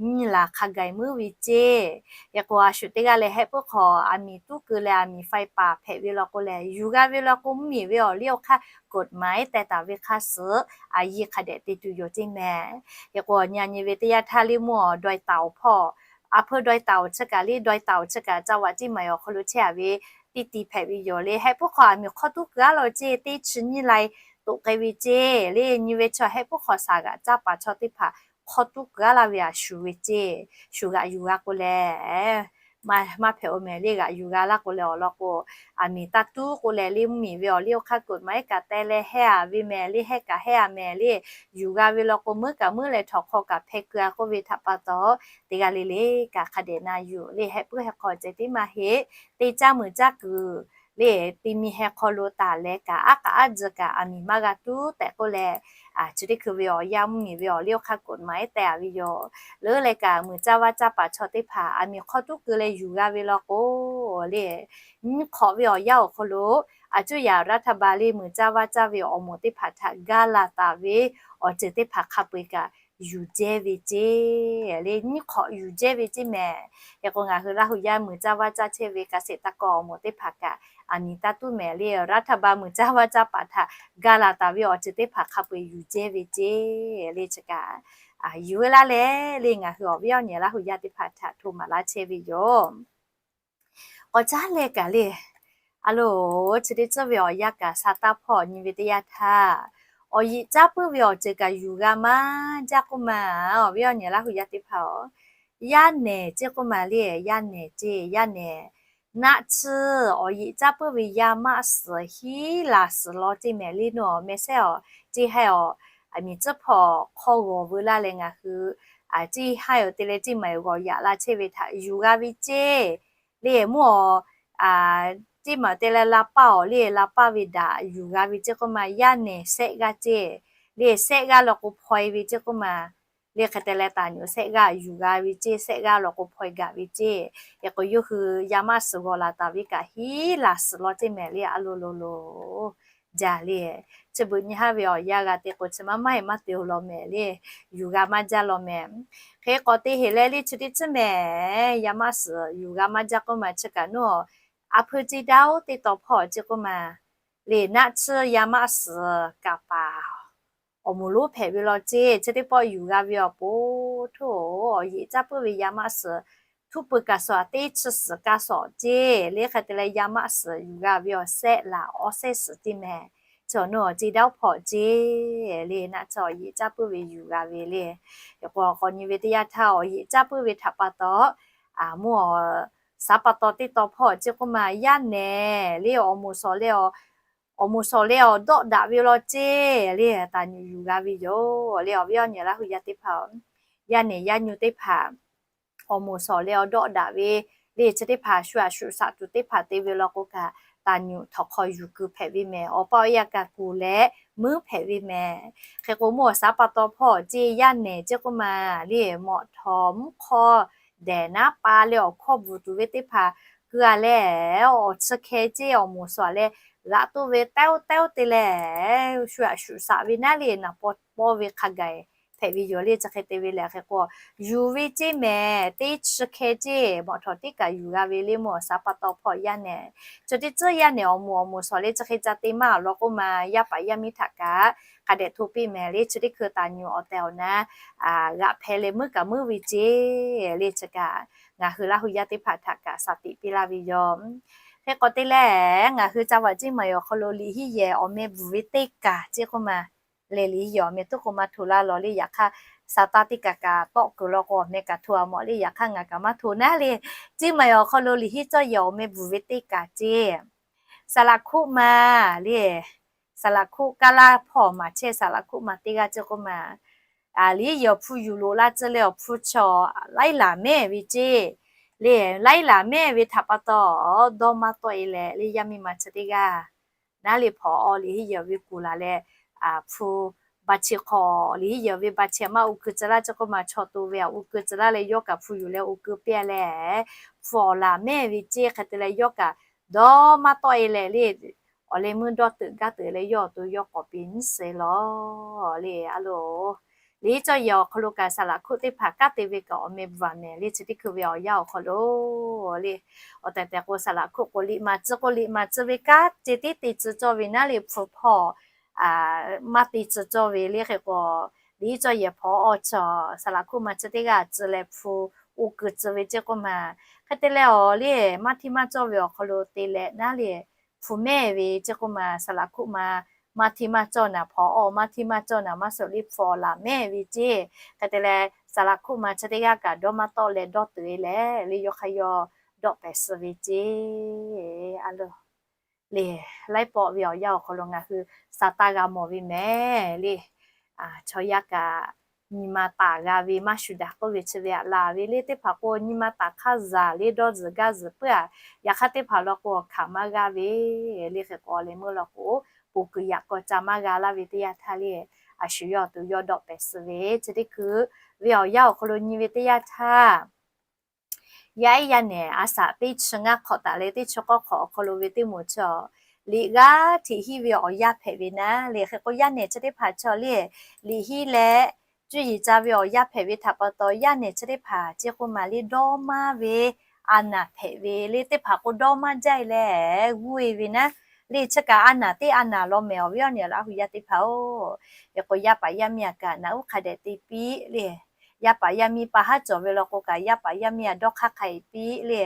nyi laˬ hk'a gaˬ muiˉ ve ceˇ. Hk'e k'o, a shu teˇ g'aˇ leh hehˆ puiˉ hk'aw aˬ miˍ tuˉ kuiˬ leh aˬ miˍ faiˇ paˍ hpehꞈ ve law k'o lehˬ, yuˬ g'a ve law k'o, mvuhˇmiˬ ve awˬ liˇ awˬ hk'aˇ กฎหมาย teh taˍ ve hk'a suhˍ a yiˇ hk'a dehꞈ te tuˬ yoˬ ceˇ mehˍ. Hk'e k'o, nyi a nyi ve teˇ yanˇ htaˇ le mvuhˇ awˬ dawˇ taˍ awˬ hpawˇ, a hpeuˇ dawˇ taˍ awˬ chi kaꞈ le, dawˇ taˍ awˬ chi kaꞈ จังหวัดเชียงใหม่ awˬ hk'aw lo chehˇ a ve teˇ ti hpehꞈ ve yoˬ le. Hehˆ puiˉ hk'aw aˬ miˍ hk'aw tuˉ kuiˬ a law ceˇ, teˇ chi nyiˇ lai toꞈ k'ai ve ceˇ le. Nyi ve chaw hehˆ puiˉ hk'aw saˍ g'aꞈ caˇ paˍ chaw teˇ hpaˍ hk'aw tuˉ kuiˬ a laˇ ve a shu ve ceˇ, shu g'aꞈ yuˬ g'a k'o lehˬ maˇ hpehꞈ-o mehˍ le. G'aꞈ yuˬ g'a laˇ k'o leh awˬ lawn k'o, aˬ miˍ taˇ tuˉ k'o leh le, mvuhˇmiˬ ve awˬ liˇ awˬ hk'aˇ กฎหมาย kaꞈ teh leh hehˇ-a ve mehˍ le, hehˇ kaꞈ hehˇ-a mehˍ le. Yuˬ g'a ve law k'o, meuˉ kaꞈ meuˉ leh htawnˍ hk'aw kaꞈ hpeh keu-a k'oˆ ve htaꞈ pa taw, teˇ g'aˇ le le kaꞈ hk'a dehꞈ na yuˬ le. Heh puiˉ heh hk'aw ceh tiˉ maˇ heˆ. Teˇ caˇ muiˬ caˇ kuiˬ le, ti mi heh hk'aw lo taˍ leh kaꞈ, aˉ k'aꞈ aˉ tzuhˬ kaꞈ aˬ miˍ maˇ g'a tuˉ tehꞈ k'oˆ leh, chi teˇ hkui ve awˬ yanˇ mvuhˇmiˬ ve awˬ liˇ awˬ hk'aˇ กฎหมาย tehꞈ-a ve yoˬ. Leuˉ leh kaꞈ muiˬ caˇ vaˇ caˇ paˍ chaw teˇ hpaˍ aˬ miˍ hk'aw tuˉ keu leh yuˬ g'a ve law k'o le, nyiˇ hk'awꞈ ve awˬ yanˇ awˬ hk'aw lo, aˬ cuˇ yaꞈ รัฐบาล le muiˬ caˇ vaˇ caˇ ve awˬ moˍ teˇ hpaˍ htaꞈ gaˇ laˬ taˍ ve awˬ ceuˬ teˇ hpaˍ hk'a peu-eˬ kaꞈ yuˬ jehˇ ve ceˇ le. Nyiˇ hk'awꞈ yuˬ jehˇ ve ceˇ mehˍ. Hk'e k'o, ngaˬ hui Laˇ hu yaˇ muiˬ caˇ vaˇ caˇ chehˇ ve เกษตรกร awˬ moˍ teˇ hpaˍ kaꞈ aˬ miˍ taˇ tuˉ mehˍ le, รัฐบาล muiˬ caˇ vaˇ caˇ paˍ htaꞈ gaˇ laˬ taˍ ve awˬ ceuˬ teˇ hpaˍ hk'a peu-eˬ yuˬ jehˇ ve ceˇ le. Chi kaꞈ yuˬ ve laˇ leh le, ngaˬ hui awˬ viˉ awˬ nyi Laˇ hu yaˇ teˇ hpaˍ htaꞈ hto maˍ laˇ chehˇ ve yoˬ. K'awꞈ caˉ leh kaꞈ le, a loˬ, chi teˇ tcuhˉ ve awˬ yanˇ kaꞈ sa taˇ hpawˇ nyi ve teˇ yanˇ htaˇ, awˬ yeꞈ caˉ puiˉ ve awˬ ceuˬ kaꞈ yuˬ g'a maˇ jaˇ k'oˆ ma. Awˬ viˉ awˬ nyi Laˇ hu yaˇ teˇ hpaˍ-oˬ, yaˇ nehˬ ceˇ k'oˆ ma le. Yaˇ nehˬ ceˇ, yaˇ nehˬ naˆ tsuhˇ awˬ yeꞈ caˉ puiˉ ve yaˇ maˇ suhˍ hiˉ laˬ suhˍ law ceˇ mehˍ le. Nawˬ meh sehˉ awˬ ceˇ haiˇ awˬ, aˬ miˍ tcuhˉ hpawˇ hk'aw g'awˬ veu laˇ leh ngaˬ hui ceˇ haiˇ awˬ te leh ceˇ maˍ g'awˬ yaꞈ la chehˇ ve htaꞈ yuˬ g'a ve ceˇ le. Mvuhˇ awˬ, ceˇ maˍ te leh la paˇ awˬ le, la paˇ ve daꞈ yuˬ g'a ve ceˇ k'oˆ ma. Yaˇ nehˬ sehˆ g'aˇ ceˇ le. Sehˆ g'aˇ law k'o hpaw-e ve ceˇ k'oˆ ma le. Hk'e te leh taˍ nyuꞈ sehˆ g'aˇ yuˬ g'a ve ceˇ, sehˆ g'aˇ law k'o hpaw-e gaˬ ve ceˇ. Hk'e k'o, yawˇ hui yaˇ maˇ suhˍ g'awˬ laˬ taˍ ve kaꞈ hiˉ laˬ suhˍ law ceˇ mehˍ le. A loˬ loˬ loˬ jaˇ le. Chi beuꞈ nyi haˉ ve awˬ yanˇ g'a te k'o, chi maˇ maˇ heˆ maˇ te-o law mehˍ le. Yuˬ g'a maˇ jaˇ law mehˍ. Hk'e k'awꞈ te heˍ leh le, chi teˇ tcuhˉ mehˍ, yaˇ maˇ suhˍ yuˬ g'a maˇ jaˇ k'oˆ ma. Chi kaꞈ nawˬ a hpui ceˇ daˇ-oˬ teˇ taw hpawˇ ceˇ k'oˆ ma le. Naˆ tsuhˇ yaˇ maˇ suhˍ kaˍ paˍ awˬ moˍ lonˉ hpehꞈ ve law ceˇ. Chi teˇ pawˆ yuˬ g'a ve awˬ pon htoˇ, awˬ yeꞈ caˉ puiˉ ve yaˇ maˇ suhˍ htuˉ pui kaꞈ suhˍ, teˇ chi suhˍ kaꞈ suhˍ ceˇ le. Hk'e te leh yaˇ maˇ suhˍ yuˬ g'a ve awˬ sehˆ laˬ awˬ sehˆ suhˍ ceˇ mehˍ. Chi awˬ nawˬ ceˇ daˇ-oˬ hpawˇ ceˇ le. Naˆ tsuhˇ awˬ yeꞈ caˉ puiˉ ve yuˬ g'a ve le. K'awꞈ k'awꞈ nyi ve teˇ yanˇ htaˇ, awˬ yeꞈ caˉ puiˉ ve htaꞈ pa taw, a, mvuhˇ awˬ saˍ pa taw teˇ taw hpawˇ ceˇ k'oˆ ma. Yaˇ nehˬ le awˬ moˍ suhˍ le awˬ, awˬ moˍ suhˍ le awˬ dawˆ daꞈ ve law ceˇ le, taˍ nyuꞈ yuˬ g'a ve yoˬ le. Awˬ viˉ awˬ nyi Laˇ hu yaˇ teˇ hpaˍ, yaˇ nehˬ yaˇ nyu teˇ hpaˍ awˬ moˍ suhˍ le awˬ dawˆ daꞈ ve le. Chi teˇ hpaˍ shu aꞈ shu shaꞈ tuˬ teˇ hpaˍ te ve law k'o kaꞈ, taˍ nyuꞈ htawnˍ hk'aw yuˬ keu hpehꞈ ve mehˍ. Awˬ pa awˬ e aꞈ kaꞈ kuˬ leh meuˉ hpehꞈ ve mehˍ. Hk'e k'o, mvuhˇ awˬ saˍ pa taw hpawˇ ceˇ yaˇ nehˬ ceˇ k'oˆ ma le, mawꞈ htawˍ mvuhˇ hk'aw dehˬ naˉ pa leh awˬ hkawˇ bvuhˬ tuˬ ve teˇ hpaˍ keu-a leh, awˬ chi hkeh ceˇ awˬ moˍ suhˍ leh g'aꞈ toˆ ve tawˇ tawˇ te leh, shu aꞈ shu shaꞈ ve naˉ le naˍ paw paw ve hk'a gaˬ hpehꞈ ve yoˬ le. Chi hk'e te ve lehˬ hk'e k'o, yuˬ ve ceˇ mehˍ. Teˇ chi hkeh ceˇ mawꞈ htawˍ tiˉ kaꞈ yuˬ g'a ve le, mvuhˇ awˬ saˍ pa taw hpawˇ yaˇ nehˬ. Chi teˇ tcuhˉ yaˇ nehˬ awˬ moˍ awˬ moˍ suhˍ le chi hk'e ca te maˇ law k'oˆ ma. Yaˇ paˍ yaˇ miˇ htaꞈ kaꞈ hk'a dehꞈ hto piˇ mehˍ le. Chi teˇ hkui taˍ nyuꞈ awˬ tehˬ awˬ na g'aꞈ hpehꞈ leh meuˉ kaꞈ meuˉ ve ceˇ le. Chi kaꞈ ngaˬ hui Laˇ hu yaˇ teˇ hpaˍ htaꞈ kaꞈ shaˍ tiꞈ piˇ laˇ ve yoˬ. Hk'e k'awꞈ te leh, ngaˬ hui ca vaꞈ ceˇ maˍ awˬ hk'aw lo liꞈ hiˉ yehˬ awˬ meh bvuhˬ ve teˇ kaˬ ceˇ k'oˆ ma. Lehˬ, liꞈ hiˉ yehˬ awˬ meh tuˉ k'o maˇ hto laˇ law le. Yaꞈ hk'aˇ, Saˍtanˍ teˇ kaˬ kaꞈ tawˆ kuiˬ law k'o awˬ meh kaꞈ hto-a mawˬ le. Yaꞈ hk'aˇ ngaˬ kaꞈ maˇ hto naˉ le. Ceˇ maˍ awˬ hk'aw lo liꞈ hiˉ cawˇ yehˬ awˬ meh bvuhˬ ve teˇ kaˬ ceˇ, saˍ laꞈ hkuˆ ma le. Saˍ laꞈ hkuˆ kaˇ laˇ hpawˇ maˍ chehˇ saˍ laꞈ hkuˆ ma teˇ g'aˇ ceˇ k'oˆ ma. Liꞈ hiˉ yehˬ awˬ hpu yuˬ loꞈ la tcuh leh awˬ hpu chaw laiˉ laˬ mehˇ ve ceˇ le. Laiˉ laˬ mehˇ ve htaꞈ pa taw, dawˇ maˇ tawˆ-e leh le, yaˇ miˇ ma chi teˇ g'aˇ naˉ le hpawꞈ awˬ liꞈ hiˉ yehˬ ve kuˬ laˬ leh, hpu ba che hk'aw, liꞈ hiˉ yehˬ ve ba che maˇ u keu tcuh laˇ ceˇ k'oˆ ma. Chaw to ve aꞈ u keu tcuh laˇ leh yawˇ kaꞈ hpu yuˬ leh u keu piˇ-a leh, hpu awˬ laˬ mehˇ ve ceˇ. Hk'e te leh yawˇ kaꞈ dawˇ maˇ tawˆ-e leh le, awˬ leh meuˇ dawˇ teuꞈ gaˇ teuꞈ leh yawˇ awˬ to yawˇ k'awꞈ piˇ nyiˉ suh-e law le. A loˬ, liꞈ hiˉ cawˇ yehˬ awˬ hk'aw lo kaꞈ saˍ laꞈ hkuˆ teˇ hpaˍ kanˉ te ve kaꞈ awˬ meh bvuhˬ-a mehˍ le. Chi teˇ hkui ve awˬ yanˇ awˬ hk'aw lo le, awˬ tehˬ tehˬ k'o saˍ laꞈ hkuˆ k'o liꞈ maˍ tcuh k'o liꞈ maˍ tcuh ve kanˉ ceh tiˉ te tcuh cawˇ ve naˉ le hpu hpawˇ maˇ te tcuh cawˇ ve le. Hk'e k'o, liꞈ hiˉ cawˇ yehˬ hpawꞈ awˬ chaw saˍ laꞈ hkuˆ ma chi teˇ g'aˇ tcuh leh hpu u keu tcuh ve ceˇ k'oˆ ma. Hk'e te leh awˬ le, maˇ hteˇ maˇ cawˇ ve awˬ hk'aw lo te leh naˉ le hpu mehˇ ve ceˇ k'oˆ ma. Saˍ laꞈ hkuˆ ma maˇ hteˇ maˇ cawˇ naˍ, hpawꞈ awˬ maˇ hteˇ maˇ cawˇ naˍ, maˇ suhˍ le hpu awˬ laˬ mehˇ ve ceˇ. Hk'e te leh saˍ laꞈ hkuˆ ma chi teˇ g'aˇ kaꞈ dawˇ maˇ tawˆ leh dawˇ teuꞈ-e leh le, yawˇ hk'a yawˇ dawˆ pehˍ suh ve ceˇ. A lo le, laiˉ pawˆ ve awˬ yanˇ awˬ hk'aw lo ngaˬ hui sa taˇ g'a mawˬ ve mehˍ le. Chaw yaˇ kaꞈ nyi ma taˍ g'a ve maˇ shuˍ daꞈ k'oˆ ve chi ve aꞈ laˬ ve le. Teˇ hpaˍ k'o nyi ma taˍ hk'aˇ zaˬ le dawˇ zuhˬ gaˇ zuhˬ puiˉ a. Yaꞈ hk'aˇ teˇ hpaˍ law k'o awˬ hkanˍ maˇ g'aˇ ve le. Hk'e k'o leh meuˇ law k'o, ponˬ kuiˬ yaꞈ k'aw ca maˇ g'a laˇ ve teˇ yanˇ htaˇ le, a shu yawˇ awˬ to yawˇ dawˆ pehˍ suh ve chi teˇ hkui ve awˬ yanˇ awˬ hk'aw lo nyi ve teˇ yanˇ htaˇ, yaˇ iˉ yaˇ nehˬ a shaꞈ teˇ chi ngaˇ hk'awꞈ taˍ leh teˇ chi k'awˇ hk'awꞈ awˬ hk'aw lo ve teˇ moˍ chi, liꞈ g'aˇ hteꞈ hiˉ ve awˬ yanˇ hpehꞈ ve naˉ le. Hk'e k'o yaˇ nehˬ chi teˇ hpaˍ chaw le, liꞈ hiˉ leh cuˇ yiˍ ca ve awˬ yanˇ hpehꞈ ve htaꞈ pa taw, yaˇ nehˬ chi teˇ hpaˍ chi k'oˆ maˬ le dawˇ maˇ ve a naˍ hpehꞈ ve le. Teˇ hpaˍ k'o dawˇ maˇ jaˇ leh g'uˇ e ve naˉ le. Chi kaꞈ a naˍ teˇ a naˍ law mehˍ awˬ viˉ awˬ nyi Laˇ hu yaˇ teˇ hpaˍ-oˬ. Hk'e k'o yaˇ paˍ yaˇ miˇ aꞈ kaꞈ naꞈ uˉ hk'a dehꞈ te piˇ le. Yaˇ paˍ yaˇ miˇ pa haˉ cawˬ ve law k'o kaꞈ yaˇ paˍ yaˇ miˇ aꞈ dawˇ hk'aˇ hk'a e piˇ le.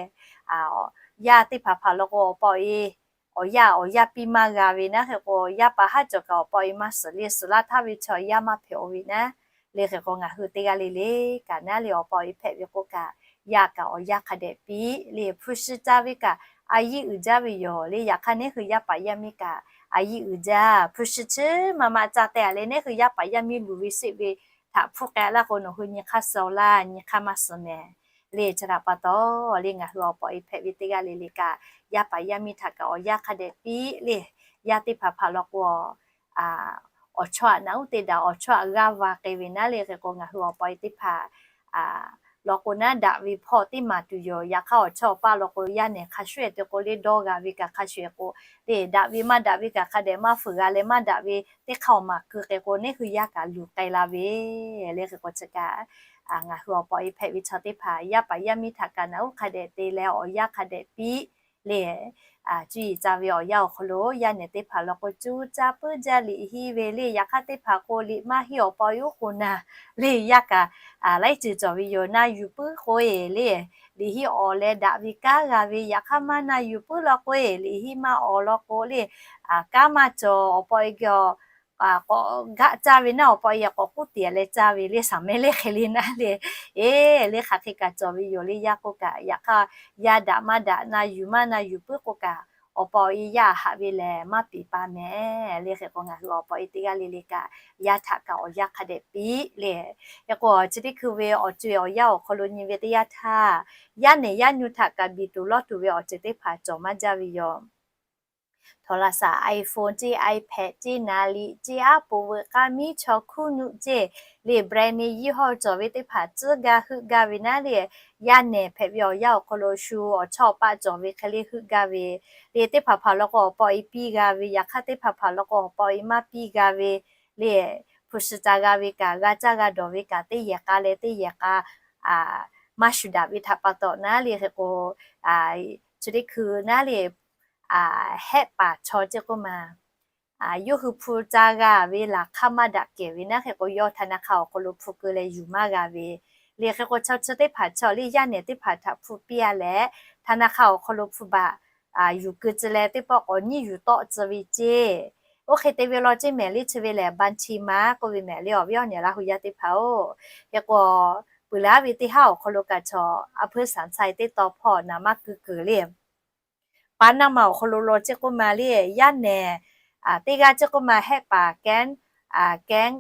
Yaˇ teˇ hpaˍ hpaˍ law k'o awˬ pa awˬ e awˬ yanˇ awˬ yanˇ piˇ maˇ g'a ve naˉ. Hk'e k'o yaˇ pa haˉ cawˬ kaꞈ awˬ pa awˬ e maˇ suhˍ le, suhˍ laˇ htaˇ ve chaw yaˇ maˇ hpehꞈ-o ve naˉ le. Hk'e k'o ngaˬ hui teˇ g'aˇ le le kaꞈ naˉ le awˬ pa awˬ e hpehꞈ ve k'o kaꞈ, yaˇ kaꞈ awˬ yanˇ hk'a dehꞈ piˇ le. Hpu shi ca ve kaꞈ a yiˇ uiˍ jaˇ ve yoˬ le. Yaꞈ hk'aˇ neˉ hui yaˇ paˍ yaˇ miˇ kaꞈ a yiˇ uiˍ jaˇ. Hpu shi chi ma ma ca teh a leh neˉ hui yaˇ paˍ yaˇ miˇ luˬ ve sheˆ ve htaꞈ hpuˇ k'ai laˇ k'o, nawˬ hui nyi hk'aˇ suh-oˬ laˇ, nyi hk'aˇ maˇ suh mehˍ le. Chi htaꞈ pa taw le, ngaˬ hui awˬ pa awˬ e hpehꞈ ve teˇ g'aˇ le le kaꞈ, yaˇ paˍ yaˇ miˇ htaꞈ kaꞈ awˬ yanˇ hk'a dehꞈ piˇ le. Yaˇ teˇ hpaˍ hpaˍ law k'o awˬ chawˇ aꞈ naꞈ uˉ te daꞈ, awˬ chawˇ aꞈ g'aˇ va k'ai ve naˉ le. Hk'e k'o ngaˬ hui awˬ pa awˬ e teˇ hpaˍ law k'o naˉ daꞈ ve hpawˇ teˇ maˍ tuˬ yoˬ. Yaꞈ hk'aˇ awˬ chawˇ awˬ paˇ law k'o yaˇ nehˬ hk'a shuˍ ehˍ te k'o le dawˇ g'a ve kaꞈ hk'a shuˍ ehˍ k'o le, daꞈ ve maˇ daꞈ ve kaꞈ hk'a dehꞈ maˇ fuiˍ g'a leh maˇ daꞈ ve teˇ hk'aˇ awˬ maˍ keu k'ai k'o neˉ hui yaˇ kaꞈ luˬ k'ai la ve le. Hk'e k'o chi kaꞈ ngaˬ hui awˬ pa awˬ e hpehꞈ ve chaw teˇ hpaˍ yaˇ paˍ yaˇ miˇ htaꞈ kaꞈ naꞈ uˉ hk'a dehꞈ te leh awˬ yanˇ hk'a dehꞈ piˇ le. Cuˇ yiˍ ca ve awˬ yanˇ awˬ hk'aw lo yaˇ nehˬ teˇ hpaˍ law k'o cuˇ caˇ puiˉ jaˇ liꞈ hiˉ ve le. Yaꞈ hk'aˇ teˇ hpaˍ k'o liꞈ maˇ hiˉ awˬ pa awˬ e oˉ k'oˍ naˍ le. Yaˇ kaꞈ laiˉ ceuˬ cawˬ ve yoˬ. Na yuˬ puiˉ k'o e le, liꞈ hiˉ awˬ leh daꞈ ve kanˉ g'a ve. Yaꞈ hk'aˇ maˇ na yuˬ puiˉ law k'o e, liꞈ hiˉ maˇ awˬ law k'o le, kanˉ maˇ cawˬ. Awˬ pa awˬ e k'awꞈ gaˆ caˇ ve naˉ, awˬ pa awˬ e k'awꞈ k'oˆ tiꞈ leh caˇ ve le. Saˍ mehˍ le hk'e le naˉ le, e le hk'aˬ hk'e kaꞈ cawˬ ve yoˬ le. Yaˇ k'oˆ kaꞈ yaꞈ hk'aˇ yaˇ daꞈ maˇ daꞈ, na yuˬ maˇ na yuˬ puiˉ k'o kaꞈ, awˬ pa awˬ e yaˇ haꞈ ve lehˬ maˇ peˍ pa mehˍ le. Hk'e k'o ngaˬ hui awˬ pa awˬ e teˇ g'aˇ le le kaꞈ yaˇ htaꞈ kaꞈ awˬ yanˇ hk'a dehꞈ piˇ le. Hk'e k'o chi teˇ hkui ve awˬ co-e awˬ yanˇ awˬ hk'aw lo nyi ve teˇ yanˇ htaˇ, yaˇ nehˬ yaˇ nyu htaꞈ kaꞈ biˬ tuˬ lawˇ tuˬ ve awˬ ceuˬ teˇ hpaˍ cawˬ maˇ jaˇ ve yoˬ. Htawnˍ laˇ saˍ iPhone ceˇ, iPad ceˇ, naˍ liꞈ ceˇ, aˉ poꞈ veuꞈ k'aˇ miˉ chaw hkuˇ nuˆ ceˇ le, brand name ยี่ห้อ cawˬ ve teˇ hpaˍ tcuhˉ gaˇ heuˆ gaˇ ve naˉ le, yaˇ nehˬ hpehꞈ ve awˬ yanˇ awˬ hk'aw lo shu awˬ chawˇ awˬ paˆ cawˬ ve hk'e le heuˆ gaˇ ve le. Teˇ hpaˍ hpaˍ law k'o awˬ pa awˬ e piˇ g'a ve, yaꞈ hk'aˇ teˇ hpaˍ hpaˍ law k'o awˬ pa awˬ e maˇ piˇ g'a ve le. Hpu shi ca g'a ve kaꞈ, g'a caˇ g'a dawˬ ve kaꞈ, teˇ yehˬ k'a leh teˇ yehˬ k'a maˇ shuˍ daꞈ ve htaꞈ pa taw naˉ le. Hk'e k'o chi teˇ hkui naˉ le, hehˆ paˍ chaw ceˇ k'oˆ ma, yawˇ hui hpu ca g'a ve laˬ hk'aˇ maˇ daꞈ kehˬ ve naˉ. Hk'e k'o yawˇ ธนาคาร awˬ hk'aw lo hpu keu leh yuˬ maˇ g'a ve le. Hk'e k'o chaw chi teˇ hpaˍ chaw le yaˇ nehˬ teˇ hpaˍ htaꞈ hpu piˇ a leh, ธนาคาร awˬ hk'aw lo hpu baꞈ yuˬ keu tcuh leh teˇ pawˆ k'awꞈ nyiˇ yuˬ tawˆ tcuh ve ceˇ. Oˇ hk'e te ve law ceˇ mehˍ le. Chi ve lehˬ บัญชีม้า k'oˆ ve mehˍ le awˬ viˉ awˬ nyi Laˇ hu yaˇ teˇ hpaˍ-oˬ. Hk'e k'o peuˬ laˇ ve teˇ haˉ awˬ hk'aw lo kaꞈ chaw a hpuiˇ สามไซ teˇ taw hpawˇ naˍ maˇ keu keu le. Panama awˬ hk'aw lo law ceˇ k'oˆ ma le, yaˇ nehˬ teˇ g'aˇ ceˇ k'oˆ ma hehˆ paˍ แก๊ง แก๊ง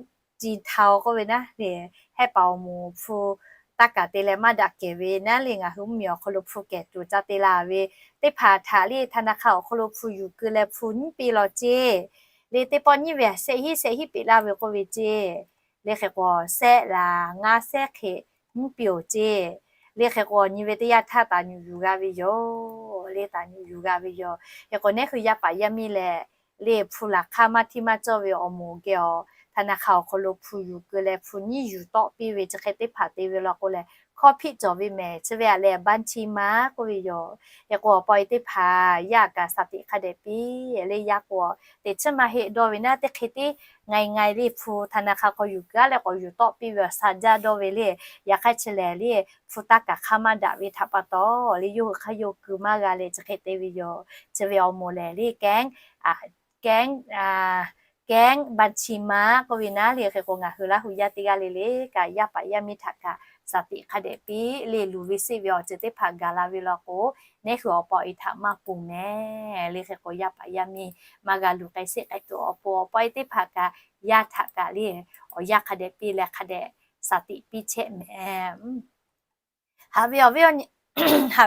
จีนเทา k'oˆ ve naˉ le, hehˆ paˍ awˬ moˍ hpu taˇ kaˍ te leh maˇ daꞈ kehˬ ve naˉ le, ngaˬ hui mvuhˇ miˬ awˬ hk'aw lo hpu kehˬ tuˬ ca te la ve teˇ hpaˍ htaꞈ le ธนาคาร awˬ hk'aw lo hpu yuˬ keu leh hpu nyiˉ piˇ law ceˇ. Le teˇ pawˆ nyiˉ ve a shehˆ hinˉ shehˆ hinˉ peꞈ laˇ ve k'oˆ ve ceˇ. Le hk'e k'o shehˆ laˬ ngaˇ shehˆ hk'e nyiˉ piˇ-oˬ ceˇ. Le hk'e k'o nyi ve teˇ yanˇ htaˇ taˍ nyuˬ yuˬ g'a ve yoˬ. Le taˍ nyuˬ yuˬ g'a ve yoˬ. Hk'e k'o neˉ hui yaˇ paˍ yaˇ miˇ lehˬ le hpu laˬ hk'aˇ maˇ htiˇ maˇ cawˇ ve awˬ moˍ geh awˬ ธนาคาร awˬ hk'aw lo hpu yuˬ keu leh hpu nyiˉ yuˬ tawˆ piˇ ve chi hk'e teˇ hpaˍ te ve law k'o lehˬ, hkawˇ hpiˆ cawˬ ve mehˍ. Chi ve a lehˬ บัญชีม้า k'oˆ ve yoˬ. Hk'e k'o awˬ pa awˬ e teˇ hpaˍ yaˇ kaꞈ shaˍ tiꞈ hk'a dehꞈ piˇ le. Yaˇ k'o teꞈ chiˉ maˇ heˆ dawˇ ve naˉ, teˇ hk'e tiˉ ง่ายๆ le hpu ธนาคาร hk'aw yuˬ keu a leh k'awꞈ yuˬ tawˆ piˇ ve awˬ sha jaˇ dawˇ ve le. Yaꞈ hk'aˇ chi lehˬ le hpu taˇ kaˍ hk'aˇ maˇ daꞈ ve htaꞈ pa taw le yawˇ hui hk'aˇ yawˇ keu maˇ g'a leh chi hk'e te ve yoˬ. Chi ve awˬ moˍ lehˬ le แก๊ง แก๊ง แก๊ง บัญชีม้า k'oˆ ve naˉ le. Hk'e k'o ngaˬ hui Laˇ hu yaˇ teˇ g'aˇ le le kaꞈ yaˇ paˍ yaˇ miˇ htaꞈ kaꞈ shaˍ tiꞈ hk'a dehꞈ piˇ le. Luˬ ve seˆ ve awˬ ceuˬ teˇ hpaˍ gaˬ la ve law k'o, neˉ hui awˬ pa awˬ e htaꞈ maˇ ponˬ mehˍ le. Hk'e k'o, yaˇ paˍ yaˇ miˇ maˇ g'a luˬ k'ai seˆ k'ai tuˬ awˬ pon, awˬ pa awˬ e teˇ hpaˍ kaꞈ yaˇ htaꞈ kaꞈ le, awˬ yanˇ hk'a dehꞈ piˇ leh hk'a dehꞈ shaˍ tiꞈ piˇ chehˇ mehˍ. Haꞈ ve awˬ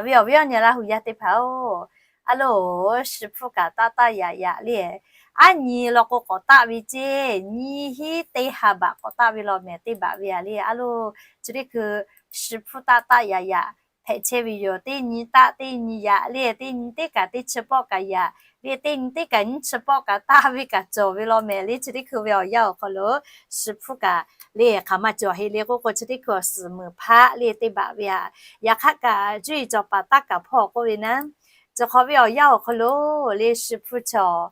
viˉ awˬ nyi Laˇ hu yaˇ teˇ hpaˍ-oˬ, a loˬ, shi hpfuhˇ kaꞈ taˆ taˆ yaꞈ yaꞈ le. Aˉ nyi law k'o k'awꞈ taˆ ve ceˇ, nyiˇ hinˉ teˇ ha baꞈ k'awꞈ taˆ ve law mehˍ teˇ baꞈ ve a le. A loˬ, chi teˇ hkui shi hpfuhˇ taˆ taˆ yaꞈ yaꞈ hpehꞈ chehˇ ve yoˬ. Teˇ nyi taˆ teˇ nyi yaꞈ le, teˇ nyi teˇ kaꞈ teˇ chi pawˆ kaꞈ yaꞈ le, teˇ nyi teˇ kaꞈ nyiˇ chi pawˆ kaꞈ taˆ ve kaꞈ cawˬ ve law mehˍ le. Chi teˇ hkui ve awˬ yanˇ awˬ hk'aw lo shi hpfuhˇ kaꞈ le hk'aˬ ma cawˬ heˆ le k'oˆ k'o, chi teˇ hkui awˬ suhˍ meuˍ hpaˆ le teˇ baꞈ ve a. Yaꞈ hk'aˇ kaꞈ cuˇ yiˍ cawˬ paˍ taˇ kaˍ hpawˇ k'oˆ ve naˉ, chi hk'awꞈ ve awˬ yanˇ awˬ hk'aw lo le shi hpfuhˇ chaw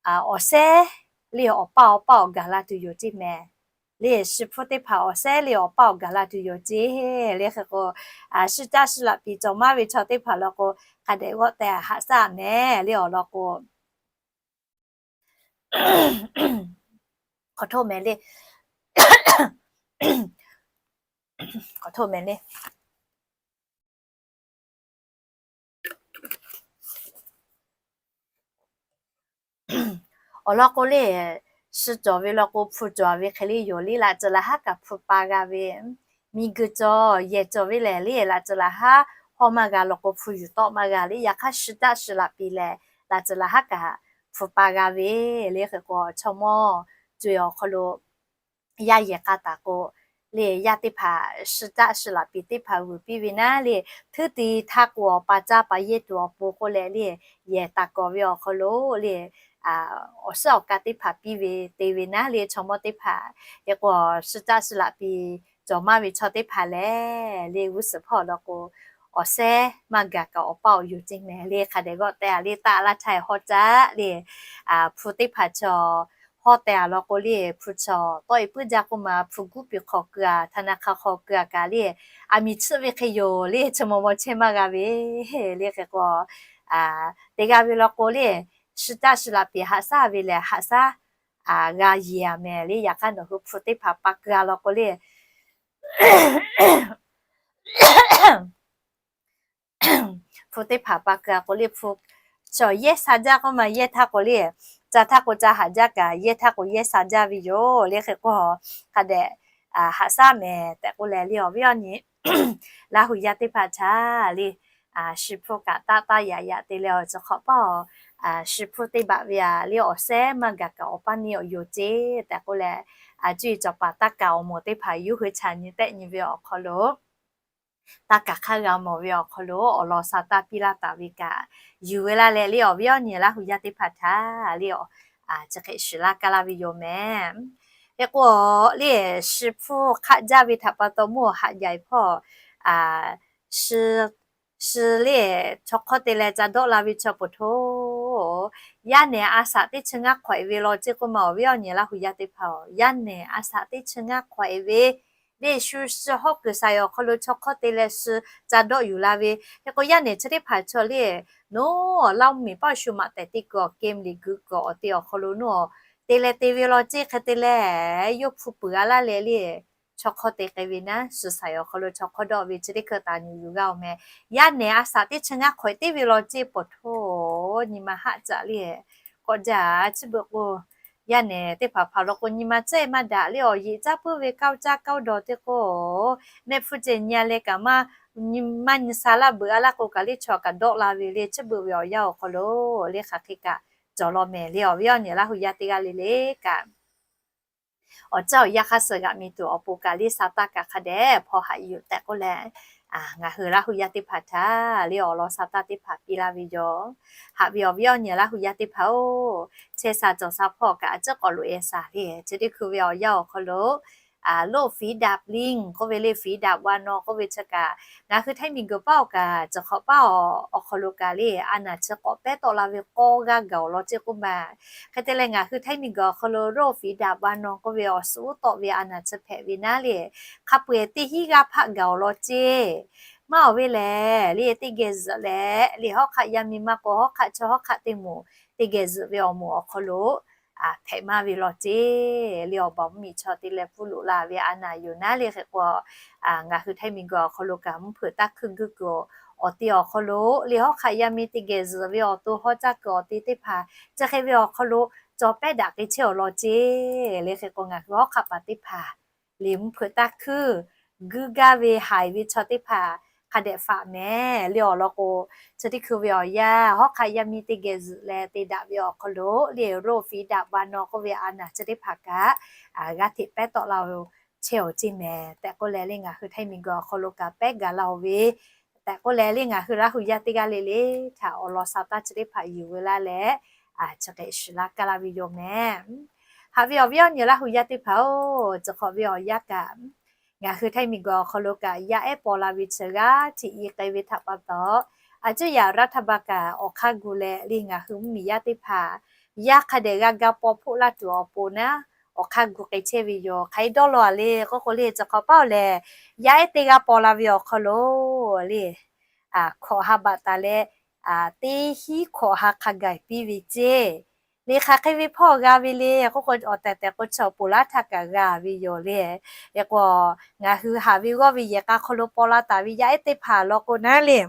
awˬ sehˉ le awˬ paˇ awˬ paˇ awˬ gaˬ la tuˬ yoˬ ceˇ mehˍ. Le shi hpfuhˇ teˇ hpaˍ awˬ sehˉ le awˬ paˇ awˬ gaˬ la tuˬ yoˬ ceˇ le. Hk'e k'o, shi caˆ shi laꞈ piˍ cawˬ maˇ ve chaw teˇ hpaˍ law k'o, hk'a dehꞈ g'awˆ teh haꞈ shaˉ mehˍ le awˬ lawn k'o, k'awꞈ hto mehˍ le, k'awꞈ hto mehˍ le. Awˬ lawn k'o le, shi cawˬ ve law k'o hpu cawˬ ve hk'e le yoˬ le. Laꞈ ceuˬ laꞈ haˉ kaꞈ hpu pa g'a ve, miˬguiˬ cawˬ yehˬ cawˬ ve lehˬ le, laꞈ ceuˬ laꞈ haˉ hawˇ maˇ g'a law k'o hpu yuˬ tawˆ maˇ g'a le. Yaꞈ hk'aˇ shi caˆ shi laꞈ piˍ lehˬ, laꞈ ceuˬ laꞈ haˉ kaꞈ hpu pa g'a ve le. Hk'e k'o, chaw mawˇ co-e awˬ hk'aw lo yaˇ yehˬ k'a taˍ k'o le, yaˇ teˇ hpaˍ shi caˆ shi laꞈ piˍ teˇ hpaˍ vuiˬ piˇ ve naˉ le, htuˉ te htaˇ k'o awˬ pa caˇ pa yehˇ tuˬ awˬ pon k'oˆ leh le, yehˬ taˍ kawˍ ve awˬ hk'aw lo le, awˬ suhˉ awˬ ka teˇ hpaˍ piˇ ve te ve naˉ le, chaw mawˇ teˇ hpaˍ. Hk'e k'o, shi caˆ shi laꞈ piˍ cawˬ maˇ ve chaw teˇ hpaˍ lehˬ le, g'uˇ suhˍ hpawˇ law k'o, awˬ sehˉ maˇ gaˬ kaꞈ awˬ paˇ awˬ yoˬ ceˇ mehˍ le. Hk'a dehꞈ g'awˆ teh a le, taˆ laˇ htaˇ hawˇ caˆ le, hpu teˇ hpaˍ chaw hawˇ teh a law k'o le, hpu chaw tawˆ e puiˉ jaˇ k'oˆ ma, hpu guˉ piˍ hk'aw keu a, htaꞈ na hk'a hk'aw keu a kaꞈ le, aˬ miˍ tsuhˆ ve hk'e yoˬ le, chi maw maw chehˇ maˇ g'a ve le. Hk'e k'o, te g'a ve law k'o le, shi caˆ shi laꞈ piˍ haꞈ shaˉ ve lehˬ haꞈ shaˉ g'a yeˬ a mehˍ le. Yaꞈ hk'aˇ nawˬ hui hpu teˇ hpaˍ pa keu a law k'o le, hpu teˇ hpaˍ pa keu a k'o le, hpu chaw yehˇ sha jaˇ k'oˆ ma, yehˇ htaˇ k'o le, ca htaˇ k'o ca haꞈ jaˇ kaꞈ, yehˇ htaˇ k'o yehˇ sha jaˇ ve yoˬ le. Hk'e k'o, hk'a dehꞈ haꞈ shaˉ mehˍ tehꞈ k'oˆ leh le, awˬ viˉ awˬ nyi Laˇ hu yaˇ teˇ hpaˍ htaꞈ le, shi hpfuhˇ kaꞈ taˆ taˆ yaꞈ yaꞈ te leh awˬ ceuˬ hk'awꞈ paˇ awˬ shi hpfuhˇ teˇ baꞈ ve a le, awˬ sehˉ maˇ gaˬ kaꞈ awˬ paˇ neˇ awˬ yoˬ ceˇ tehꞈ k'oˆ leh, cuˇ yiˍ cawˬ paˍ taˇ kaˍ awˬ moˍ teˇ hpaˍ yawˇ hui chaꞈ nyi tehˆ nyi ve awˬ hk'aw lo, taˇ kaˍ hk'aˇ g'a mawˬ ve awˬ hk'aw lo awˬ lawn sha taˇ piˇ laˇ taˍ ve kaꞈ, yuˬ ve laˇ leh le, awˬ viˉ awˬ nyi Laˇ hu yaˇ teˇ hpaˍ htaꞈ le, chi hk'e shiˍ laˇ kaˇ laˇ ve yoˬ mehˍ. Hk'e k'o le, shi hpfuhˇ hk'aˆ jaˇ ve htaꞈ pa taw mawˇ haꞈ jaˬ e hpawˇ, shi le, chaw hk'awˇ te leh ca dawˆ la ve chaw poˬ htoˇ, yaˇ nehˬ a shaꞈ teˇ chi ngaˇ hk'awꞈ e ve law ceˇ k'oˆ ma, awˬ viˉ awˬ nyi Laˇ hu yaˇ teˇ hpaˍ-oˬ, yaˇ nehˬ a shaꞈ teˇ chi ngaˇ hk'awꞈ e ve le, shu shi hawˉ kuiˬ shaˍ awˬ hk'aw lo chaw hk'awˇ te leh shi ca dawˆ yuˬ la ve. Hk'e k'o, yaˇ nehˬ chi teˇ hpaˍ chaw le, nawˬ Laˇ miˬ paˆ shu maꞈ tehˬ te kuiˬ awˬ game liꞈ gu kuiˬ awˬ te awˬ hk'aw lo nawˬ te leh te ve law ceˇ hk'e te leh, yawˇ hpu puiˍ a laˇ leh le, chaw hk'awˇ te k'ai ve naˉ, shi shaˍ awˬ hk'aw lo chaw hk'awˇ dawˆ ve chi teˇ hkui taˍ nyi yuˬ g'a-oˬ mehˍ. Yaˇ nehˬ a shaꞈ teˇ chi ngaˇ hk'awꞈ e teˇ ve law ceˇ poˬ htoˇ, nyi ma haˆ caꞈ le, k'awꞈ jaˇ chi beuꞈ k'o, yaˇ nehˬ teˇ hpaˍ hpaˍ law k'o nyi ma cehˇ maˇ daꞈ le, awˬ yeꞈ caˇ puiˉ ve kaoˇ caˇ kaoˇ dawˬ teˇ k'o, mehˆ hpfuhˇ ceh nyi a leh kaꞈ maˇ nyi sha laˇ beuꞈ a laˇ k'o kaꞈ le, chaw kaꞈ dawˆ la ve le, chi beuꞈ ve awˬ yanˇ awˬ hk'aw lo le, hk'aˬ hk'e kaꞈ cawˬ law mehˍ le, awˬ viˉ awˬ nyi Laˇ hu yaˇ teˇ g'aˇ le le kaꞈ, awˬ caˇ awˬ yanˇ hk'aˇ suh g'aꞈ mi tuˬ awˬ pon kaꞈ le, sha taˇ kaꞈ hk'a dehꞈ hpaw haꞈ yuˬ tehꞈ k'oˆ leh, ngaˬ hui Laˇ hu yaˇ teˇ hpaˍ htaꞈ le awˬ lawn sha taˇ teˇ hpaˍ piˇ laˇ ve yoˬ. Haꞈ ve awˬ viˉ awˬ nyi Laˇ hu yaˇ teˇ hpaˍ-oˬ, chehˇ sha cawˬ sha hpawˇ kaꞈ a ciˉ k'awꞈ loꞈ e shaˍ le, chi teˇ hkui ve awˬ yanˇ awˬ hk'aw lo, loꞈ fiˍ daꞈ lingˬ k'oˆ ve le, fiˍ daꞈ wa naw k'oˆ ve chi kaꞈ, ngaˬ hui Htaiˇ miˬguiˬ paˉ awˬ kaꞈ cawˬ hk'awꞈ paˉ awˬ hk'aw lo kaꞈ le, a naˬ chi k'awꞈ pehˉ tawˆ la ve k'awˇ g'aˇ gaˬ awˬ lawn ceˇ k'oˆ ma. Hk'e te leh ngaˬ hui Htaiˇ miˬguiˬ awˬ hk'aw lo loꞈ fiˍ daꞈ wa naw k'oˆ ve awˬ suhˍ uˉ tawˆ ve a naˬ chi hpehꞈ ve naˉ le, hk'a peu-eˬ teˇ hinˉ g'aˇ hpaˆ gaˬ awˬ lawn ceˇ. Maˇ awˬ ve lehˬ le, teˇ geh zuhꞈ leh le, hawˉ hk'aˆ yaˇ miˇ maˇ k'o hawˉ hk'aˆ chaw hawˉ hk'aˆ teˇ moˍ, teˇ geh zuhꞈ ve awˬ moˍ awˬ hk'aw lo hpehꞈ maˇ ve law ceˇ. Le awˬ baˬ mvuhˇmiˬ chaw te leh pfuhˇ loꞈ la ve a naˍ yoˬ naˉ le hk'e k'o, ngaˬ hui Htaiˇ miˬguiˬ awˬ hk'aw lo kaꞈ mvuhˇ hpeuꞈ taˇ hkuiˇ guiˇ kuiˬ awˬ te awˬ hk'aw lo le hawˉ hk'aˆ yaˇ miˇ teˇ geh zuhꞈ ve awˬ to hawˉ caˇ kuiˬ awˬ te teˇ hpaˍ chi hk'e ve awˬ hk'aw lo cawˬ pehˉ daꞈ k'ai chehˇ awˬ lawn ceˇ. Le hk'e k'o ngaˬ hui hawˉ hk'aˆ paˍ teˇ hpaˍ le mvuhˇ hpeuꞈ taˇ hkuiˇ guiˇ gaˇ ve haiˬ ve chaw teˇ hpaˍ hk'a dehꞈ faꞈ mehˍ le awˬ lawn k'o, chi teˇ hkui ve awˬ yanˇ hawˉ hk'aˆ yaˇ miˇ teˇ geh zuhꞈ leh te daꞈ ve awˬ hk'aw lo le roˇ fiˍ daꞈ ba naw k'oˆ ve a naˍ chi teˇ hpaˍ kaꞈ g'a hteꞈ pehˉ tawˆ la-o chehˇ awˬ ceˇ mehˍ tehꞈ k'oˆ leh le ngaˬ hui Htaiˇ miˬguiˬ awˬ hk'aw lo kaꞈ pehˉ gaˬ la-o ve tehꞈ k'oˆ leh le ngaˬ hui Laˇ hu yaˇ teˇ g'aˇ le le htaꞈ awˬ lawn sha taˇ chi teˇ hpaˍ yuˬ ve laˇ leh chi hk'e shiˍ laˇ kaˇ laˇ ve yoˬ mehˍ. Haꞈ ve awˬ viˉ awˬ nyi Laˇ hu yaˇ teˇ hpaˍ-oˬ, chi hk'awꞈ ve awˬ yanˇ kaꞈ ngaˬ hui Htaiˇ miˬguiˬ awˬ hk'aw lo kaꞈ yaˇ ehˉ paw la ve chi g'aˇ hteꞈ i k'ai ve htaꞈ pa taw, a cuˇ yaꞈ raˇ htaˇ ba kaꞈ awˬ hk'aˇ gu leh le ngaˬ hui mvuhˇmiˬ yaˇ teˇ hpaˍ yaˇ hk'a dehꞈ g'a ga paw hpoˆ laˇ tuˬ awˬ pon naˉ, awˬ hk'aˇ gu k'ai chehˇ ve yoˬ. Hk'aˬ hk'e dawˇ law-a le k'oˆ k'o le, chi hk'awꞈ paˉ-oˬ lehˬ, yaˇ ehˉ teˇ g'aˇ paw la ve awˬ hk'aw lo le hkawꞈ ha baꞈ taˍ leh teˇ hinˉ hkawꞈ ha hk'a gaˬ piˇ ve ceˇ. Le hk'aˬ hk'e ve hpawˇ g'a ve le k'oˆ k'o, awˬ tehˬ tehˬ k'o chi awˬ ponˬ laˇ htaˇ kaꞈ g'a ve yoˬ le. Hk'e k'o, ngaˬ hui haꞈ ve g'awˇ ve yehˬ k'a hk'aw lo paw la taˍ ve yaˇ ehˉ teˇ hpaˍ law k'o naˉ le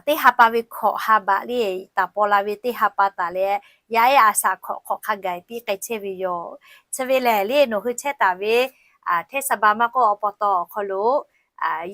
teˇ ha pa ve hkawꞈ ha baꞈ le taˍ paw la ve teˇ ha pa taˍ leh, yaˇ ehˉ a shaꞈ hkawꞈ hk'awꞈ hk'a gaˬ piˇ k'ai chehˇ ve yoˬ. Chi ve lehˬ le nawˬ hui chehˇ taˍ ve hteˇ sa ba maˇ k'oˆ awˬ pa taw awˬ hk'aw lo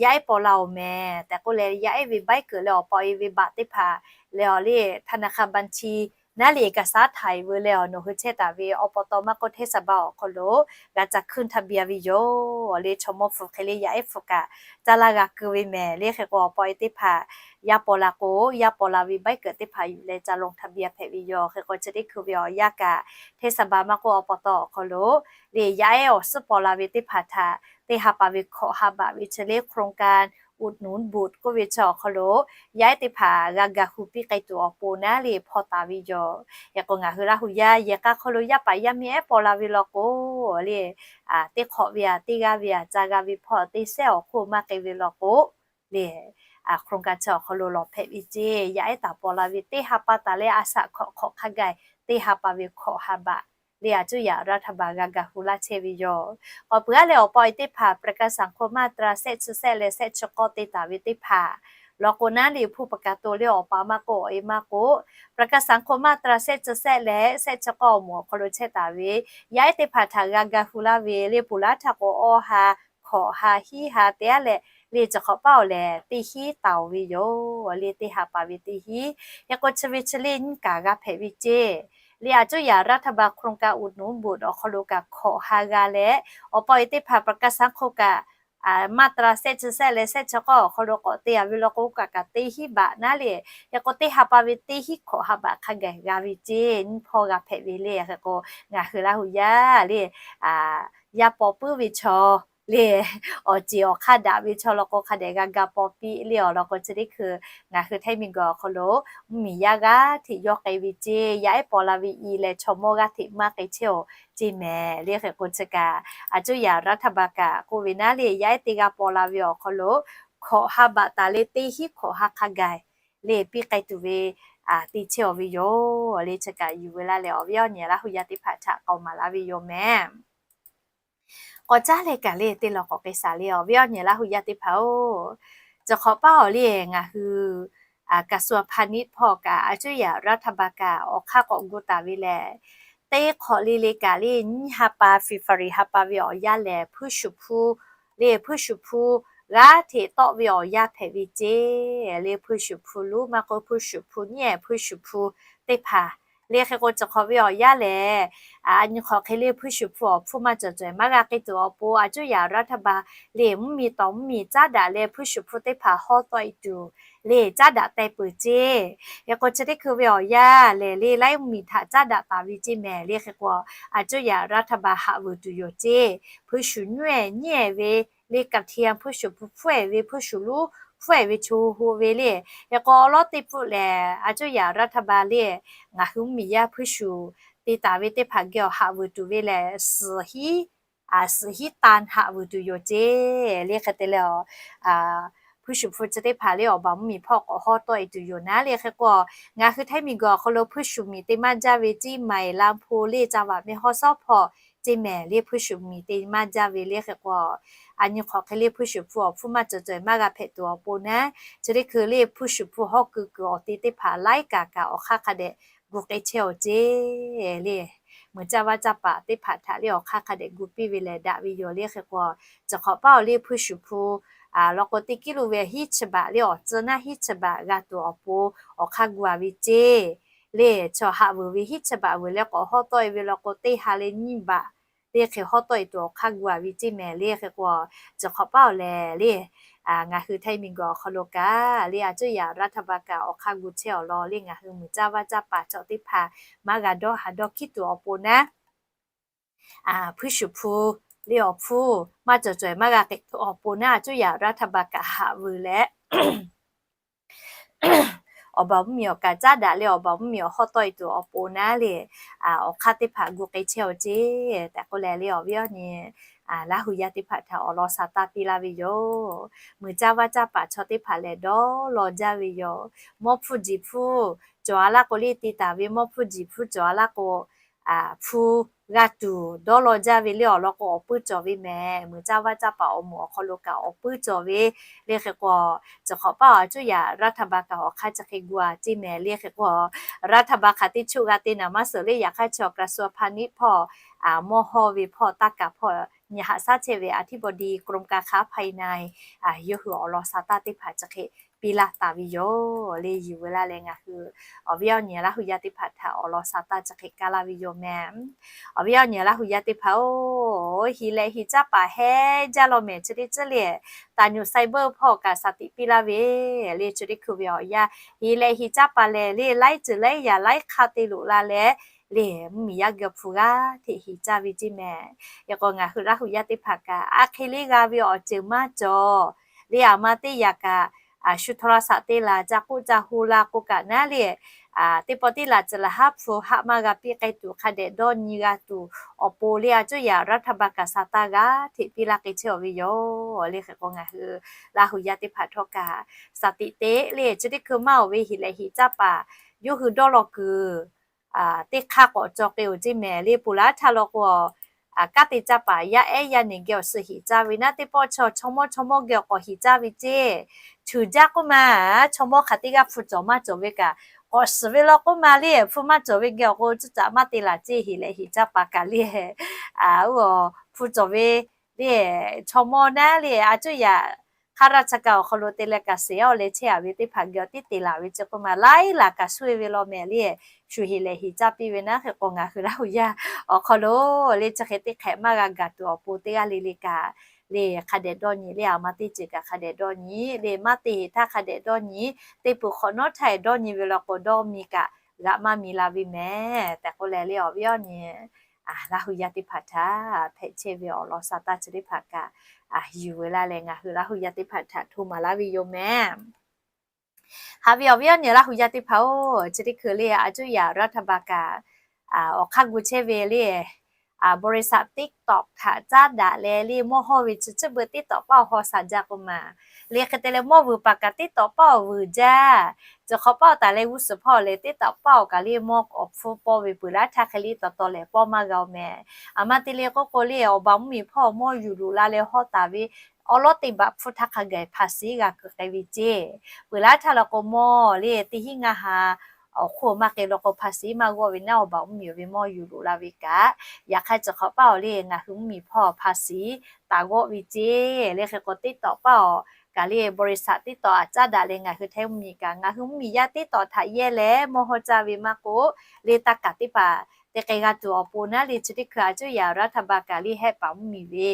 yaˇ ehˉ paw la-oˬ mehˍ tehꞈ k'oˆ leh, yaˇ ehˉ ve baiˉ keunˍ leh awˬ pa e ve baꞈ teˇ hpaˍ leh awˬ le ธนาคารบัญชี naˉ le kaꞈ shaˉ htaiˍ veu leh awˬ nawˬ hui chehˇ taˍ ve awˬ pa taw maˇ k'oˆ hteˇ sa ba awˬ hk'aw lo g'a ca hkuiˇ htaˇ biˇ a ve yoˬ. Awˬ le chaw mawˇ hpu hk'e le yaˇ ehˉ hpu kaꞈ caˇ laˇ g'a keu ve mehˍ le hk'e k'o, awˬ pa e teˇ hpaˍ yaˇ paw la k'o, yaˇ paw la ve baiˉ keunˍ teˇ hpaˍ yuˬ leh ca lawˬ htaˇ biˇ a hpehꞈ ve yoˬ. Hk'e k'o chi teˇ hkui ve awˬ yanˇ kaꞈ hteˇ sa ba maˇ k'oˆ awˬ pa taw awˬ hk'aw lo le yaˇ ehˉ awˬ suhˉ paw la ve teˇ hpaˍ htaꞈ teˇ ha pa ve hkawꞈ ha baꞈ ve chi le โครงการอุดหนุนบุตร k'oˆ ve chi awˬ hk'aw lo yaˇ ehˉ teˇ hpaˍ g'a ga hu piˇ k'ai tuˬ awˬ pon naˉ le hpaw taˍ ve yoˬ. Hk'e k'o ngaˬ hui Laˇ hu yaˇ yehˬ k'a hk'aw lo yaˇ paˍ yaˇ miˇ ehˉ paw la ve law k'o le teˇ hk'awꞈ ve a teˇ g'aˇ ve a ca g'a ve hpawˇ teˇ sehˉ awˬ hk'oˆ maˇ k'ai ve law k'o le โครงการ chi awˬ hk'aw lo lawˬ hpehꞈ ve ceˇ. Yaˇ ehˉ taˍ paw la ve teˇ ha pa taˍ leh a shaꞈ hkawꞈ hk'awꞈ hk'a gaˬ teˇ ha pa ve hkawꞈ ha baꞈ le a cuˇ yaꞈ raˇ htaˇ ba g'a ga hu laˇ chehˇ ve yoˬ. K'awꞈ peuˬ aˉ leh awˬ pa e teˇ hpaˍ ประกันสังคม มาตรา sehˆ chi sehˆ leh sehˆ chi k'awˇ te taˍ ve teˇ hpaˍ law k'o naˉ le hpu pa ka to le awˬ pa maˇ k'oˆ awˬ e maˇ k'oˆ ประกันสังคม มาตรา sehˆ chi sehˆ leh sehˆ chi k'awˇ awˬ moˍ awˬ hk'aw lo chehˇ taˍ ve yaˇ ehˉ teˇ hpaˍ htaꞈ g'a ga hu laˇ ve le ponˬ laˇ htaˇ k'o awˇ ha hkawꞈ ha hiˉ ha te aˉ leh le chi hk'awꞈ paˉ-oˬ lehˬ teˇ hinˉ taˍ-oˬ ve yoˬ. Le teˇ ha pa ve teˇ hinˉ hk'e k'o chi ve chi le nyiˇ kaˬ g'a hpehꞈ ve ceˇ. Le a cuˇ yaꞈ raˇ htaˇ ba โครงการอุดหนุนบุตร awˬ hk'aw lo kaꞈ hkawꞈ ha g'a leh awˬ pa e teˇ hpaˍ ประกันสังคม kaꞈ มาตรา sehˆ chi sehˆ leh sehˆ chi k'awˇ awˬ hk'aw lo k'awꞈ te a ve law k'o kaꞈ kaꞈ teˇ hinˉ baꞈ naˉ le. Hk'e k'o teˇ ha pa ve teˇ hinˉ hkawꞈ ha baꞈ hk'a gaˬ g'a ve ceˇ. Nyiˇ hpawˇ g'a hpehꞈ ve le. Hk'e k'o ngaˬ hui Laˇ hu yaˇ le yaˇ paw puiˉ ve chaw le awˬ ceˬ awˬ hk'aˇ daꞈ ve chaw law k'o hk'a dehꞈ g'a ga paw piˇ le awˬ lawn k'o chi teˇ hkui ngaˬ hui Htaiˇ miˬguiˬ awˬ hk'aw lo mvuhˇmiˬ yaˇ g'aˇ hteꞈ yawˇ k'ai ve ceˇ. Yaˇ ehˉ paw la ve i leh chaw mawˇ g'aˇ hteꞈ maˇ k'ai chehˇ-oˬ ceˇ mehˍ le. Hk'e k'o chi kaꞈ a cuˇ yaꞈ raˇ htaˇ ba kaꞈ k'oˆ ve naˉ le yaˇ ehˉ teˇ g'aˇ paw la ve awˬ hk'aw lo hkawꞈ ha baꞈ taˍ leh teˇ hinˉ hkawꞈ ha hk'a gaˬ le piˇ k'ai tuˬ ve te chehˇ-oˬ ve yoˬ. Le chi kaꞈ yuˬ ve laˇ leh awˬ viˉ awˬ nyi Laˇ hu yaˇ teˇ hpaˍ htaꞈ k'aoˍ maˍ laˇ ve yoˬ mehˍ. K'awꞈ caˉ leh kaꞈ le teˇ law k'awꞈ k'ai shaˍ le awˬ viˉ awˬ nyi Laˇ hu yaˇ teˇ hpaˍ-oˬ, chi hk'awꞈ paˉ-oˬ le ngaˬ hui กระทรวงพาณิชย์ hpawˇ kaꞈ a cuˇ yaꞈ raˇ htaˇ ba kaꞈ awˬ hk'aˇ k'awꞈ gu taˍ ve lehˬ, teˇ hk'awꞈ le le kaꞈ le nyiˇ ha pa February ha pa ve awˬ yanˇ lehˬ hpuiˇ shuˍ hpu le hpuiˇ shuˍ hpu g'aˇ hteꞈ tawˆ ve awˬ yanˇ hpehꞈ ve ceˇ. Le hpuiˇ shuˍ hpu luˉ maˇ k'oˆ hpuiˇ shuˍ hpu nyiˇ-ehˍ hpuiˇ shuˍ hpu teˇ hpaˍ le hk'e k'o chi hk'awꞈ ve awˬ yanˇ lehˬ, a nyi hk'awꞈ hk'e le hpuiˇ shuˍ hpu awˬ hpfuhˇ maˇ cawˬ cawˬ maˇ g'a k'ai tuˬ awˬ pon a cuˇ yaꞈ raˇ htaˇ ba le mvuhˇmiˬ tawˍ mvuhˇmiˬ caˉ daꞈ leh hpuiˇ shuˍ hpu teˇ hpaˍ hawˉ tawˆ e tuˬ le caˉ daꞈ teh peuˬ ceˇ. Hk'e k'o chi teˇ hkui ve awˬ yanˇ lehˬ le laiˉ mvuhˇmiˬ htaꞈ caˉ daꞈ taˍ ve ceˇ mehˍ le. Hk'e k'o a cuˇ yaꞈ raˇ htaˇ ba haꞈ vuiˬ tuˬ yoˬ ceˇ. Hpuiˇ shuˍ nyiˇ-ehˍ nyiˇ-ehˍ ve le กระเทียม hpuiˇ shuˍ hpu hpfuhˇ-ehˍ ve hpuiˇ shuˍ luˉ hpfuhˇ-ehˍ ve chaw hui ve le. Hk'e k'o awˬ lawˉ teˇ pfuhˆ lehˬ a cuˇ yaꞈ raˇ htaˇ ba le ngaˬ hui mvuhˇmiˬ yaˇ hpuiˇ shuˍ te taˍ ve teˇ hpaˍ geh awˬ haꞈ vuiˬ tuˬ ve lehˬ suhˍ hiˉ suhˍ hiˉ tan haꞈ vuiˬ tuˬ yoˬ ceˇ. Le hk'e te leh awˬ hpuiˇ shuˍ hpu chi teˇ hpaˍ le awˬ baˬ mvuhˇ miˬ hpawˇ k'awꞈ hawˉ tawˆ e tuˬ yoˬ naˉ le. Hk'e k'o, ngaˬ hui Htaiˇ miˬguiˬ awˬ hk'aw lo hpuiˇ shuˍ miˬ teˇ maˇ jaˇ ve Ciˇ Maiˍ, Laˇ Hpu le, Caˇ Vaꞈ Mehˇ Hawˉ Sawˉ Hpaw, Ceˇ Mehˍ le hpuiˇ shuˍ miˬ teˇ maˇ jaˇ ve le. Hk'e k'o, a nyi hk'awꞈ hk'e le hpuiˇ shuˍ hpu awˬ hpfuhˇ maˇ cawˬ caweh maˇ g'a hpehꞈ tuˬ awˬ pon naˉ, chi teˇ hkui le hpuiˇ shuˍ hpu hawˉ keu kuiˬ awˬ te teˇ hpaˍ laiˉ kaꞈ kaꞈ awˬ hk'aˇ hk'a dehꞈ gu k'ai chehˇ awˬ ceˇ le. Mui caˇ vaˇ caˇ paˍ teˇ hpaˍ htaꞈ le awˬ hk'aˇ hk'a dehꞈ gu piˇ ve lehˬ daꞈ ve yoˬ le. Hk'e k'o, chi hk'awꞈ paˉ awˬ le hpuiˇ shuˍ hpu law k'o teˇ kiˉ lo ve hiˉ chi baꞈ le awˬ tcuh naˉ hiˉ chi baꞈ g'a tuˬ awˬ pon awˬ hk'aˇ gu a ve ceˇ le. Chaw haꞈ vuiˬ ve hiˉ chi baꞈ vuiˬ leh k'awꞈ hawˉ tawˆ e ve law k'o teˇ ha leh nyiˇ baꞈ le hk'e hawˉ tawˆ e tuˬ awˬ hk'aˇ gu a ve ceˇ mehˍ le. Hk'e k'o, chi hk'awꞈ paˉ awˬ lehˬ le ngaˬ hui Htaiˇ miˬguiˬ awˬ hk'aw lo kaꞈ le a cuˇ yaꞈ รัฐบาล kaꞈ awˬ hk'aˇ gu chehˇ awˬ lawn le ngaˬ hui mui caˇ vaˇ caˇ paˍ chaw teˇ hpaˍ maˇ g'a dawˇ ha dawˇ hkiˉ tuˬ awˬ pon naˉ, hpuiˇ shuˍ hpu le awˬ hpfuhˇ maˇ cawˬ caweh maˇ g'a k'ehꞈ tuˬ awˬ pon naˉ a cuˇ yaꞈ รัฐบาล kaꞈ haꞈ vuiˬ leh awˬ baˬ mvuhˇ miˬ awˬ kaꞈ caˉ daꞈ leh awˬ baˬ mvuhˇ miˬ awˬ hawˉ tawˆ e tuˬ awˬ pon naˉ le awˬ hk'aˇ teˇ hpaˍ gu k'ai chehˇ awˬ ceˇ tehꞈ k'oˆ leh le awˬ viˉ awˬ nyi Laˇ hu yaˇ teˇ hpaˍ htaꞈ awˬ lawn sa taˇ piˇ laˇ ve yoˬ. Mui caˇ vaˇ caˇ paˍ chaw teˇ hpaˍ lehˬ dawˇ law jaˇ ve yoˬ. Mawˇ hpfuhˇ jiˬ hpfuhˇ cawˬ a laˇ k'o le te taˍ ve mawˇ hpfuhˇ jiˬ hpfuhˇ cawˬ a laˇ k'o hpu g'a tuˬ dawˇ law jaˇ ve le awˬ lawn k'o awˬ puiˉ cawˬ ve mehˍ. Mui caˇ vaˇ caˇ paˍ awˬ moˍ awˬ hk'aw lo kaꞈ awˬ puiˉ cawˬ ve le. Hk'e k'o, chi hk'awꞈ paˉ a cuˇ yaꞈ รัฐบาล kaꞈ awˬ hk'aˇ chi hk'e gu a ceˇ mehˍ le. Hk'e k'o, รัฐบาล hk'aˬ teˇ chuˆ g'a te naˍ maˇ suhˍ le yaꞈ hk'aˇ chi awˬ กระทรวงพาณิชย์ hpawˇ mawˇ hawˇ ve hpawˇ taˇ kaˍ hpawˇ nyi haꞈ shaˉ chehˇ ve อธิบดีกรมการค้าภายใน yawˇ hui awˬ lawn sa taˇ teˇ hpaˍ chi hk'e piˇ laˇ taˍ ve yoˬ le. Yuˬ ve laˇ leh ngaˬ hui awˬ viˉ awˬ nyi Laˇ hu yaˇ teˇ hpaˍ htaꞈ awˬ lawn sa taˇ chi hk'e kaˇ laˇ ve yoˬ mehˍ. Awˬ viˉ awˬ nyi Laˇ hu yaˇ teˇ hpaˍ-oˬ, hiˍ lehꞈ hiˍ caˇ paˍ heˉ jaˇ law mehˍ chi teˇ ceuˬ le taˍ nyuꞈ cyber hpawˇ kaꞈ shaˍ tiꞈ piˇ laˇ ve le chi teˇ hkui ve awˬ yanˇ hiˍ lehꞈ hiˍ caˇ paˍ lehˬ le laiˉ ceuˬ laiˉ yaꞈ laiˉ hk'aˇ te loꞈ la leh le mvuhˇ miˬ yaˇ geh awˬ hpu g'aˇ hteꞈ hiˍ caˇ ve ceˇ mehˍ. Hk'e k'o ngaˬ hui Laˇ hu yaˇ teˇ hpaˍ kaꞈ a hk'e le g'a ve awˬ ceuˬ maˇ cawˬ le a ma teˇ yaꞈ kaꞈ shu โทรศัพท์ te laˬ ca k'oˆ ca hu la k'o kaꞈ naˉ le teˇ pawˆ tiˉ laˬ tcuh laˬ haˉ hpu haˆ maˇ g'a piˇ k'ai tuˬ hk'a dehꞈ dawˇ nyi g'a tuˬ awˬ pon le a cuˇ yaꞈ รัฐบาล kaꞈ sa taˇ g'aˇ hteꞈ piˇ laˇ k'ai chehˇ awˬ ve yoˬ le. Hk'e k'o ngaˬ hui Laˇ hu yaˇ teˇ hpaˍ htawˇ kaꞈ shaˍ tiꞈ te le chi teˇ hkui maˇ awˬ ve hiˍ lehꞈ hiˍ caˇ paˍ yawˇ hui dawˇ law kuiˬ teˇ hk'aˇ k'awꞈ cawˬ k'ai-oˬ ceˇ mehˍ le. Peuˬ laˇ htaˇ law k'o kaˉ te caˇ paˍ yaˇ ehˉ yaˇ neˬ geh awˬ suh hiˍ caˇ ve naˉ teˇ pawˆ chaw chaw mawˇ chaw mawˇ geh awˬ k'awꞈ hiˍ caˇ ve ceˇ. Chuˬ jaˇ k'oˆ ma, chaw mawˇ hk'aˬ teˇ g'aˇ hpu cawˬ maˇ cawˬ ve kaꞈ k'awꞈ suhˍ ve law k'oˆ ma le hpu maˇ cawˬ ve geh awˬ k'o cuˇ caꞈ maˇ te laˬ ceˇ. Hiˍ lehꞈ hiˍ caˇ paˍ kaꞈ le hpu cawˬ ve le chaw mawˇ naˉ le a cuˇ yaꞈ ข้าราชการ awˬ hk'aw lo te leh kaꞈ seˍ awˬ leh chehˇ a ve teˇ hpaˍ geh awˬ tiˉ te laˬ ve chi k'oˆ ma laiˉ laˬ kaꞈ suh e ve law mehˍ le. Shu hiˍ lehꞈ hiˍ caˇ piˇ ve naˇ hk'e k'o ngaˬ hui Laˇ hu yaˇ awˬ hk'aw lo le chi hk'e teˇ hk'ehꞈ maˇ g'a gaˬ tuˬ awˬ pon teˇ g'aˇ le le kaꞈ le hk'a dehꞈ dawˇ nyi le a ma teˇ ceuˬ kaꞈ hk'a dehꞈ dawˇ nyi le maˇ te heˍ htaˇ hk'a dehꞈ dawˇ nyi. Teˇ peuˬ hk'awꞈ nawˉ htaˇ dawˇ nyi ve law k'o dawˇ mi kaꞈ g'a maˇ mi la ve mehˍ tehꞈ k'oˆ leh le awˬ viˉ awˬ nyi Laˇ hu yaˇ teˇ hpaˍ htaꞈ hpehꞈ chehˇ ve awˬ lawn sa taˇ chi teˇ hpaˍ kaꞈ yuˬ ve laˇ leh ngaˬ hui Laˇ hu yaˇ teˇ hpaˍ htaꞈ hto maˍ laˇ ve yoˬ mehˍ. Haꞈ ve awˬ viˉ awˬ nyi Laˇ hu yaˇ teˇ hpaˍ-oˬ, chi teˇ hkui le a cuˇ yaꞈ รัฐบาล kaꞈ awˬ hk'aˇ gu chehˇ ve le บริษัท TikTok htaꞈ caˉ daꞈ leh le mawˇ hawˇ ve chi ciˉ beu TikTok paˇ awˬ haw shaˍ jaˇ k'oˆ ma. Le hk'e te leh mawˇ vuiˬ paˍ kaꞈ TikTok paˇ awˬ vuiˬ jaˇ. Cawˬ hk'awꞈ paˇ awˬ taˍ leh g'uˇ suhˍ hpawˇ leh TikTok paˇ awˬ kaꞈ le mawˇ awˬ hpfuhˇ pawˇ ve peuˬ laˇ htaˇ hk'e le tawˍ tawˍ lehˬ pawˇ maˇ g'a-oˬ mehˍ. A ma te le k'oˆ k'o le awˬ baˬ mvuhˇ miˬ hpawˇ mawˇ yuˬ loꞈ la leh hawˉ taˍ ve awˉ lawˉ teˇ baꞈ hpfuhˇ htaˇ hk'a gaˬ ภาษี g'a keu k'ai ve ceˇ. Peuˬ laˇ htaˇ law k'o mawˇ le teˇ hinˉ ngaˇ ha awˬ hk'oˆ maˇ k'ai law k'o ภาษี maˇ g'awˇ ve naˉ awˬ baˬ mvuhˇ miˬ ve mawˇ yuˬ loꞈ la ve kaꞈ. Yaꞈ hk'aˇ cawˬ hk'awꞈ paˇ awˬ le ngaˬ hui mvuhˇ miˬ hpawˇ ภาษี taˍ g'awˆ ve ceˇ. Le hk'e k'o TikTok paˇ awˬ kaꞈ le บริษัท TikTok aꞈ caˉ daꞈ leh ngaˬ hui Htaiˇ mvuhˇ miˬ kaꞈ ngaˬ hui mvuhˇ miˬ yaˇ TikTok htaꞈ yehˇ leh mawˇ hawˇ caˇ ve maˇ k'oˆ le taˇ kaˍ teˇ hpaˍ te k'ai g'a tuˬ awˬ pon naˉ le chi teˇ hkui a cuˇ yaꞈ รัฐบาล kaꞈ le hehˆ paˍ mvuhˇ miˬ ve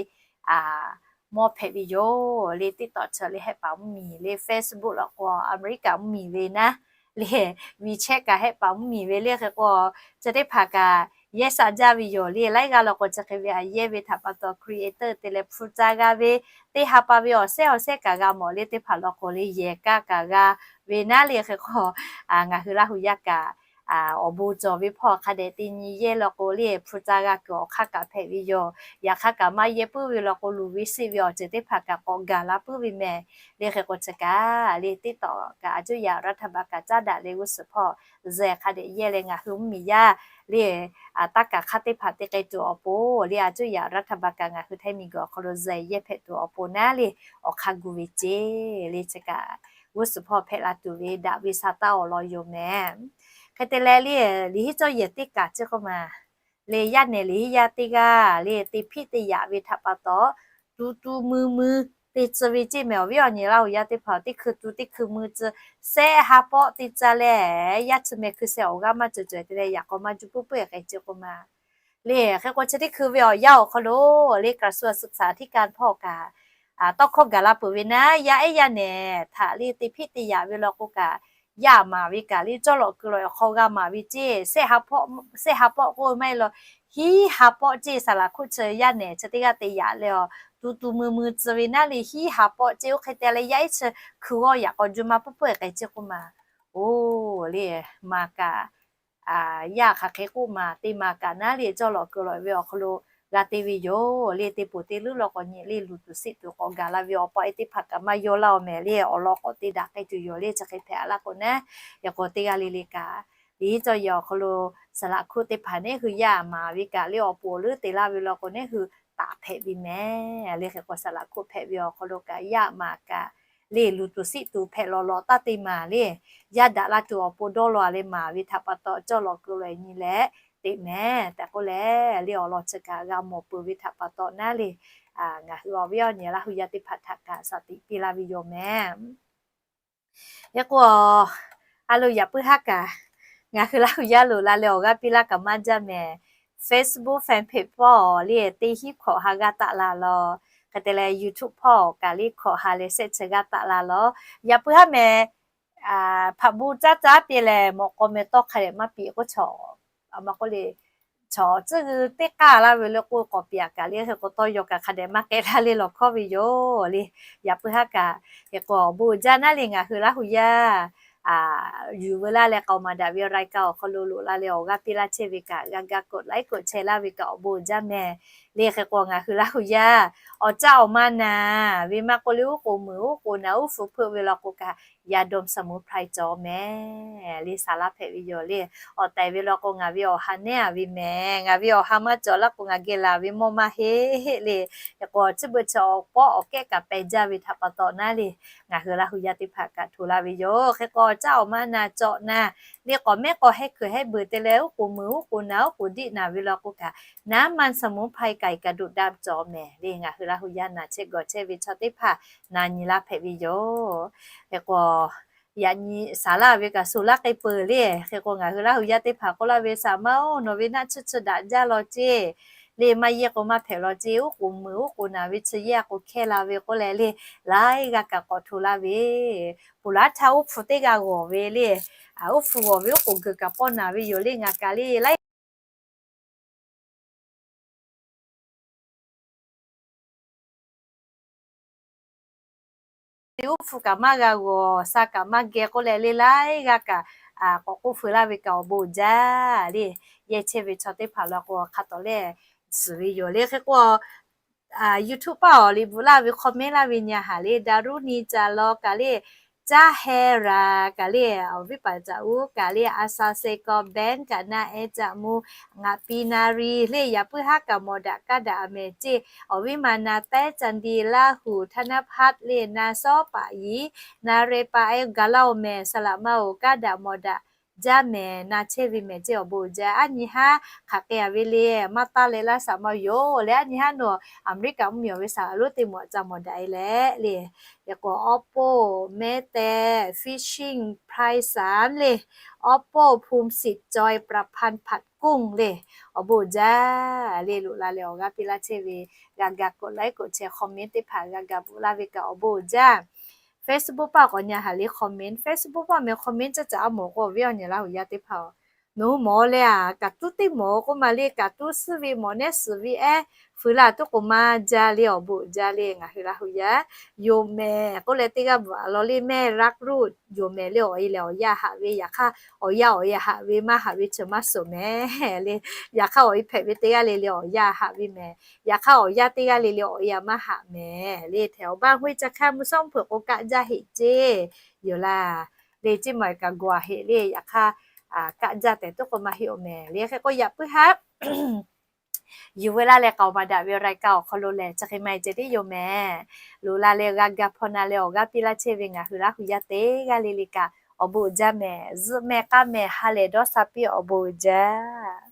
mawˇ hpehꞈ ve yoˬ. Le TikTok chi le hehˆ paˍ mvuhˇ miˬ le Facebook law k'o America mvuhˇ miˬ ve naˉ le WeChat kaꞈ hehˆ paˍ mvuhˇ miˬ ve le hk'e k'o chi teˇ hpaˍ kaꞈ yehˇ sha jaˇ ve yoˬ. Le laiˉ g'aˇ law k'o chi hk'e ve a yehˇ ve htaꞈ pa taw creator te leh hpu caˇ g'a ve teˇ ha pa ve awˬ sehˉ awˬ sehˉ kaꞈ g'a mawˬ le teˇ hpaˍ law k'o le yehˬ kaˇ kaꞈ g'a ve naˉ le hk'e k'o ngaˬ hui Laˇ hu yaˇ kaꞈ awˬ bon cawˬ ve hpawˇ hk'a dehꞈ te nyi yehˇ law k'o, le hpu ca g'a kuiˬ awˬ hk'aˇ kaꞈ hpehꞈ ve yoˬ. Yaꞈ hk'aˇ kaꞈ maˇ yehˇ puiˉ ve law k'o, luˬ ve siˆ ve awˬ ceuˬ teˇ hpaˍ kaꞈ k'awꞈ gaˬ la puiˉ ve mehˍ. Le hk'e k'o chi kaꞈ le teˇ tawꞈ kaꞈ a cuˇ yaꞈ รัฐบาล kaꞈ caˉ daꞈ leh g'uˇ suhˍ hpawˇ zuhꞈ hk'a dehꞈ yehˇ leh ngaˬ hui mvuhˇmiˬ yaˇ le taˇ kaˍ hk'aˇ teˇ hpaˍ te k'ai tuˬ awˬ pon le a cuˇ yaꞈ รัฐบาล kaꞈ ngaˬ hui Htaiˇ miˬguiˬ awˬ hk'aw lo zuhꞈ yehˇ hpehꞈ tuˬ awˬ pon naˉ le awˬ hk'a gu ve ceˇ. Le chi kaꞈ g'uˇ suhˍ hpawˇ hpehꞈ la tuˬ ve daꞈ ve sa taˇ awˬ lawn yoˬ mehˍ. Hk'e te leh le liꞈ hiˉ cawˇ yehˬ teˇ kaˬ ceˇ k'oˆ ma le yaˇ nehˬ liꞈ hiˉ yaˇ teˇ g'aˇ le te hpiˆ te yaꞈ ve htaꞈ pa taw, tu tu mui mui te tcuh ve ceˇ mehˍ. Awˬ viˉ awˬ nyi Laˇ huˍ yaˇ teˇ hpaˍ teˇ hkui tu teˇ hkui mui tcuh, sehˆ ha pawˆ te caˇ leh yaˇ chi meh hkui sheh awˬ g'aˇ maˇ cawˬ cawˬ te leh yaꞈ k'aw maˇ juˇ puiˉ puiˉ k'ai ceˇ k'oˆ ma. Le hk'e k'o chi teˇ hkui ve awˬ yanˇ awˬ hk'aw lo le กระทรวงศึกษาธิการ hpawˇ kaꞈ tawˇ hkawˇ gaˬ la peuˬ ve naˉ, yaˇ ehˉ yaˇ nehˬ htaꞈ le te hpiˆ te yaꞈ ve law k'o kaꞈ, yaˇ maˍ ve kaꞈ le cawˇ lawꞈ keu lawꞈ hk'aw g'a maˍ ve ceˇ, sehˆ ha pawˆ k'oˆ ve maˇ heˆ law, hiˉ ha pawˆ ceˇ. Saˍ laꞈ hkuˆ chi yaˇ nehˬ chi teˇ g'aˇ te yaꞈ leh awˬ tu tu mui mui tcuh ve naˉ le hiˉ ha pawˆ ceˇ. Oˇ hk'e te leh yaˇ ehˉ chi hkui g'awˇ yaꞈ k'aw juˇ maˇ puiˉ puiˉ k'ai ceˇ k'oˆ ma. Oˇ le maˍ kaꞈ yaˇ hk'aˬ hk'e k'oˆ ma, te maˍ kaꞈ naˉ le cawˇ lawꞈ keu lawꞈ ve awˬ hk'aw lo g'a te ve yoˬ. Le te poˬ te leuˉ law k'awꞈ nyi le luˬ tuˬ siˆ tuˬ k'awꞈ gaˬ la ve awˬ pa e teˇ hpaˍ kaꞈ maˇ yaw laˇ awˬ mehˍ le awˬ lawn k'awꞈ te daꞈ k'ai tuˬ yoˬ le chi hk'e hpehꞈ laˇ k'o naˉ. Yaꞈ k'o teˇ g'aˇ le le kaꞈ liꞈ hiˉ cawˇ yehˬ awˬ hk'aw lo saˍ laꞈ hkuˆ teˇ hpaˍ neˉ hui yaˇ maˍ ve kaꞈ le awˬ poˍ leuˉ te laˇ ve law k'o neˉ hui taˍ hpehꞈ ve mehˍ. Le hk'e k'o saˍ laꞈ hkuˆ hpehꞈ ve awˬ hk'aw lo kaꞈ yaˇ maˍ kaꞈ le luˬ tuˬ siˆ tuˬ hpehꞈ lawˬ lawꞈ taˇ te maˍ le, yaˇ daꞈ la tuˬ awˬ pon dawˇ law a le maˍ ve htaꞈ pa taw cawˇ lawꞈ keu lawꞈ nyi leh teꞈ mehˍ tehꞈ k'oˆ leh le awˬ lawn chi kaꞈ g'a mawˬ peuˬ ve htaꞈ pa taw naˉ le ngaˬ hui awˬ viˉ awˬ nyi Laˇ huˍ yaˇ teˇ hpaˍ htaꞈ kaꞈ shaˍ tiꞈ piˇ laˇ ve yoˬ mehˍ. Hk'e k'o, a lo yaꞈ puiˉ haˉ kaꞈ ngaˬ hui Laˇ huˍ yaˇ loꞈ la leh awˬ g'aˇ piˇ laˇ kaꞈ maˇ jaˇ mehˍ. Facebook fan page hpawˇ le teˇ hinˉ hkawꞈ ha g'aˇ taˆ la law. Hk'e te leh YouTube hpawˇ kaꞈ le hkawꞈ ha leh shehˆ chi g'aˇ taˆ la law. Yaꞈ puiˉ haˉ mehˍ, hpaꞈ bon caˇ caˇ piˇ lehˬ mawꞈ k'aw meh tawˇ hk'a dehꞈ maˇ piˇ k'oˆ chaw, a ma k'oˆ le, chaw tcuhˉ g'uiˬ teˇ k'aˇ laˇ ve le k'oˆ k'awꞈ piˇ a kaꞈ le hk'e k'o tawˇ yaw kaꞈ hk'a dehꞈ maˇ k'ehˆ laˇ le lawˬ hkawˇ ve yoˬ le. Yaꞈ puiˉ haˉ kaꞈ hk'e k'o awˬ bon uiˍ jaˇ naˉ le ngaˬ hui Laˇ huˍ yaˇ yuˬ veu laˇ leh k'aoˍ maˍ daꞈ ve raiˍ kaꞈ awˬ hk'aw lo loꞈ la leh awˬ g'aˇ piˇ laˇ chehˇ ve kaꞈ g'a ga กดไลค์ กดแชร์ laˇ ve kaꞈ awˬ bon uiˍ jaˇ mehˍ. Le hk'e k'o ngaˬ hui Laˇ huˍ yaˇ awˬ caˇ awˬ ma naˍ ve maˇ k'oˆ le uˉ k'oˍ muiˬ uˉ k'oˍ naˍ uˉ hpu hpeuˆ ve law k'o kaꞈ ยาดมสมุนไพร cawˬ mehˍ le saˍ laˇ hpehꞈ ve yoˬ le. Awˬ tehˬ ve law k'o ngaˬ ve awˬ ha nehˉ a ve mehˍ. Ngaˬ ve awˬ ha maˇ cawˬ laˇ k'o ngaˬ geh laˬ ve mawˇ maˇ heˆ heˆ le. Hk'e k'o chi beuꞈ chi awˬ pawˆ awˬ kehˉ kaꞈ peh jaˇ ve htaꞈ pa taw naˉ le ngaˬ hui Laˇ huˍ yaˇ teˇ hpaˍ kaꞈ hto laˇ ve yoˬ. Hk'e k'o awˬ caˇ awˬ ma naˍ cawˬ naˍ le k'awꞈ mehˉ k'aw hehˉ kuiˬ hehˉ beuˬ te leh uˉ k'oˍ muiˬ uˉ k'oˍ naˍ uˉ k'oˍ diˆ naˍ ve law k'o kaꞈ น้ำมันสมุนไพร ไก่กระดูกดำ cawˬ mehˍ le ngaˬ hui Laˇ huˍ yaˇ naˍ chehˇ gawˬ chehˇ ve chaw teˇ hpaˍ na nyi laˇ hpehꞈ ve yoˬ. Hk'e k'o yaꞈ nyi saˍ laˇ ve kaꞈ shuˍ laˇ k'ai peuˬ le. Hk'e k'o ngaˬ hui Laˇ huˍ yaˇ teˇ hpaˍ k'oˆ laˇ ve, Saˍ maˇ oˬ, nawˬ ve naˆ tsuhˇ chi daꞈ jaˇ law ceˇ le, maˇ yehˇ k'o maˇ hpehꞈ law ceˇ, uˉ k'oˍ muiˬ uˉ k'oˍ naˍ ve chi yehˇ a k'o hkehˇ la ve k'oˆ leh le, laiˉ g'aˇ kaꞈ k'awꞈ hto laˇ ve, ponˬ laˇ htaˇ uˉ hpu teˇ g'aˇ g'awˬ ve le, uˉ hpu g'awˬ ve uˉ k'oˍ geuˬ kaꞈ pawˆ naˍ ve yoˬ le ngaˬ kaꞈ le laiˉ uˉ hpu kaꞈ maˇ g'a g'awˬ, sha kaꞈ maˇ geh k'oˆ leh le laiˉ g'aˇ kaꞈ k'awꞈ k'oˆ feu laˇ ve kaꞈ awˬ bon uiˍ jaˇ le. Yehˇ chehˇ ve chaw teˇ hpaˍ law k'o hk'a tawˍ lehˬ suhˍ ve yoˬ le. Hk'e k'o YouTube paˇ awˬ liꞈ bvuhꞈ laˇ ve comment laˇ ve nyi haˍ le, Daˍruˇniˆ ca law kaꞈ le, Caˇ heh raˍ kaꞈ le, awˬ viˉ paˍ caꞈ uˉ kaꞈ le, a sha se kaw Ben kaꞈ na e caꞈ mu, ngaˬ pi na ri le, yaꞈ puiˉ haˉ kaꞈ mawˬ daꞈ kaˇ daꞈ a mehˍ ceˇ. Awˬ viˉ ma na taiˉ ca di Laˇ huˍ ธนพัฒน์ le, na shawˉ paˍ yiˍ, na re pa e gaˬ laˇ oˬ mehˍ, saˍ laꞈ ma oˬ, kaˇ daꞈ mawˬ daꞈ jaˇ mehˍ, na chehˇ ve mehˍ ceˇ awˬ bon uiˍ jaˇ. Aˉ nyi haˉ hk'aˬ k'ai a ve le, maˇ taˇ leh laˇ saˍ maˇ yoˬ le. Aˉ nyi haˉ nawˬ Aˍmeˍriˆkaꞈ mvuhˇmiˬ awˬ ve saˍ laꞈ lonˉ teˇ moˍ ca mawˬ daꞈ e leh le. Hk'e k'o Oppo mehˉ teh fishing prize sanˉ le, Oppo phone สิบ จอยประพันธ์ผัดกุ้ง le, awˬ bon uiˍ jaˇ le. Loꞈ la leh awˬ g'aˇ piˇ laˇ chehˇ ve g'a ga กดไลค์ กดแชร์ comment teˇ hpaˍ g'a ga bvuhꞈ laˇ ve kaꞈ awˬ bon uiˍ jaˇ. Facebook paˇ k'awꞈ nyi haˍ le comment, Facebook paˇ meh comment caˇ caꞈ a moˍ k'o awˬ viˉ awˬ nyi Laˇ huˍ yaˇ teˇ hpaˍ oˬ Nawˬ hui mawˬ leh a, kaꞈ tuˉ teˇ mawˬ k'oˆ ma le, kaꞈ tuˉ suhˉ ve mawˬ nehˉ suhˍ ve ehˉ, feu laˇ tuˉ k'oˍ maˇ jaˇ le awˬ bon uiˍ jaˇ le ngaˬ hui Laˇ hu yaˇ. Yonˍ mehˍ k'oˆ leh teˇ g'aˇ bvuhꞈ a law le mehˆ raˆ ruˆ, yonˍ mehˍ le awˬ e lehˬ awˬ yanˇ haꞈ ve, yaꞈ hk'aˇ awˬ yanˇ awˬ e haꞈ ve maˇ haꞈ ve chi maˇ suhˍ mehˍ le. Yaꞈ hk'aˇ awˬ e hpehꞈ ve teˇ g'aˇ le le awˬ yanˇ haꞈ ve mehˍ. Yaꞈ hk'aˇ awˬ yanˇ teˇ g'aˇ le le awˬ e a maˇ haꞈ mehˍ le. Hteꞈ awˬ baˆ hoˉ ca hkaˇ mvuhˇ shawˉ mvuhˇ hpeuꞈ k'o kaˆ jaˇ heˆ ceˇ yoˬ laˇ. Le ceˇ maˬ kaꞈ gawˬ a heˆ le. Yaꞈ hk'aˇ kaˆ jaˇ tehꞈ tuˉ k'oˍ maˇ heˆ awˬ mehˍ le. Hk'e k'o yaꞈ puiˉ haˉ yuˬ veu laˇ leh k'aoˍ maˍ daꞈ ve awˬ รายการ awˬ hk'aw lo lehˬ, chi hk'e maˇ heˆ ceh tiˉ yoˬ mehˍ. Loˍ la leh g'a ga hpaw na leh awˬ g'aˇ piˇ laˇ chehˇ ve ngaˬ hui Laˇ hu yaˇ teˇ g'aˇ le le kaꞈ awˬ bon uiˍ jaˇ mehˍ. Zuhˆ mehˍ k'aˇ mehˍ ha lehˬ dawˇ sha piˇ awˬ bon uiˍ jaˇ.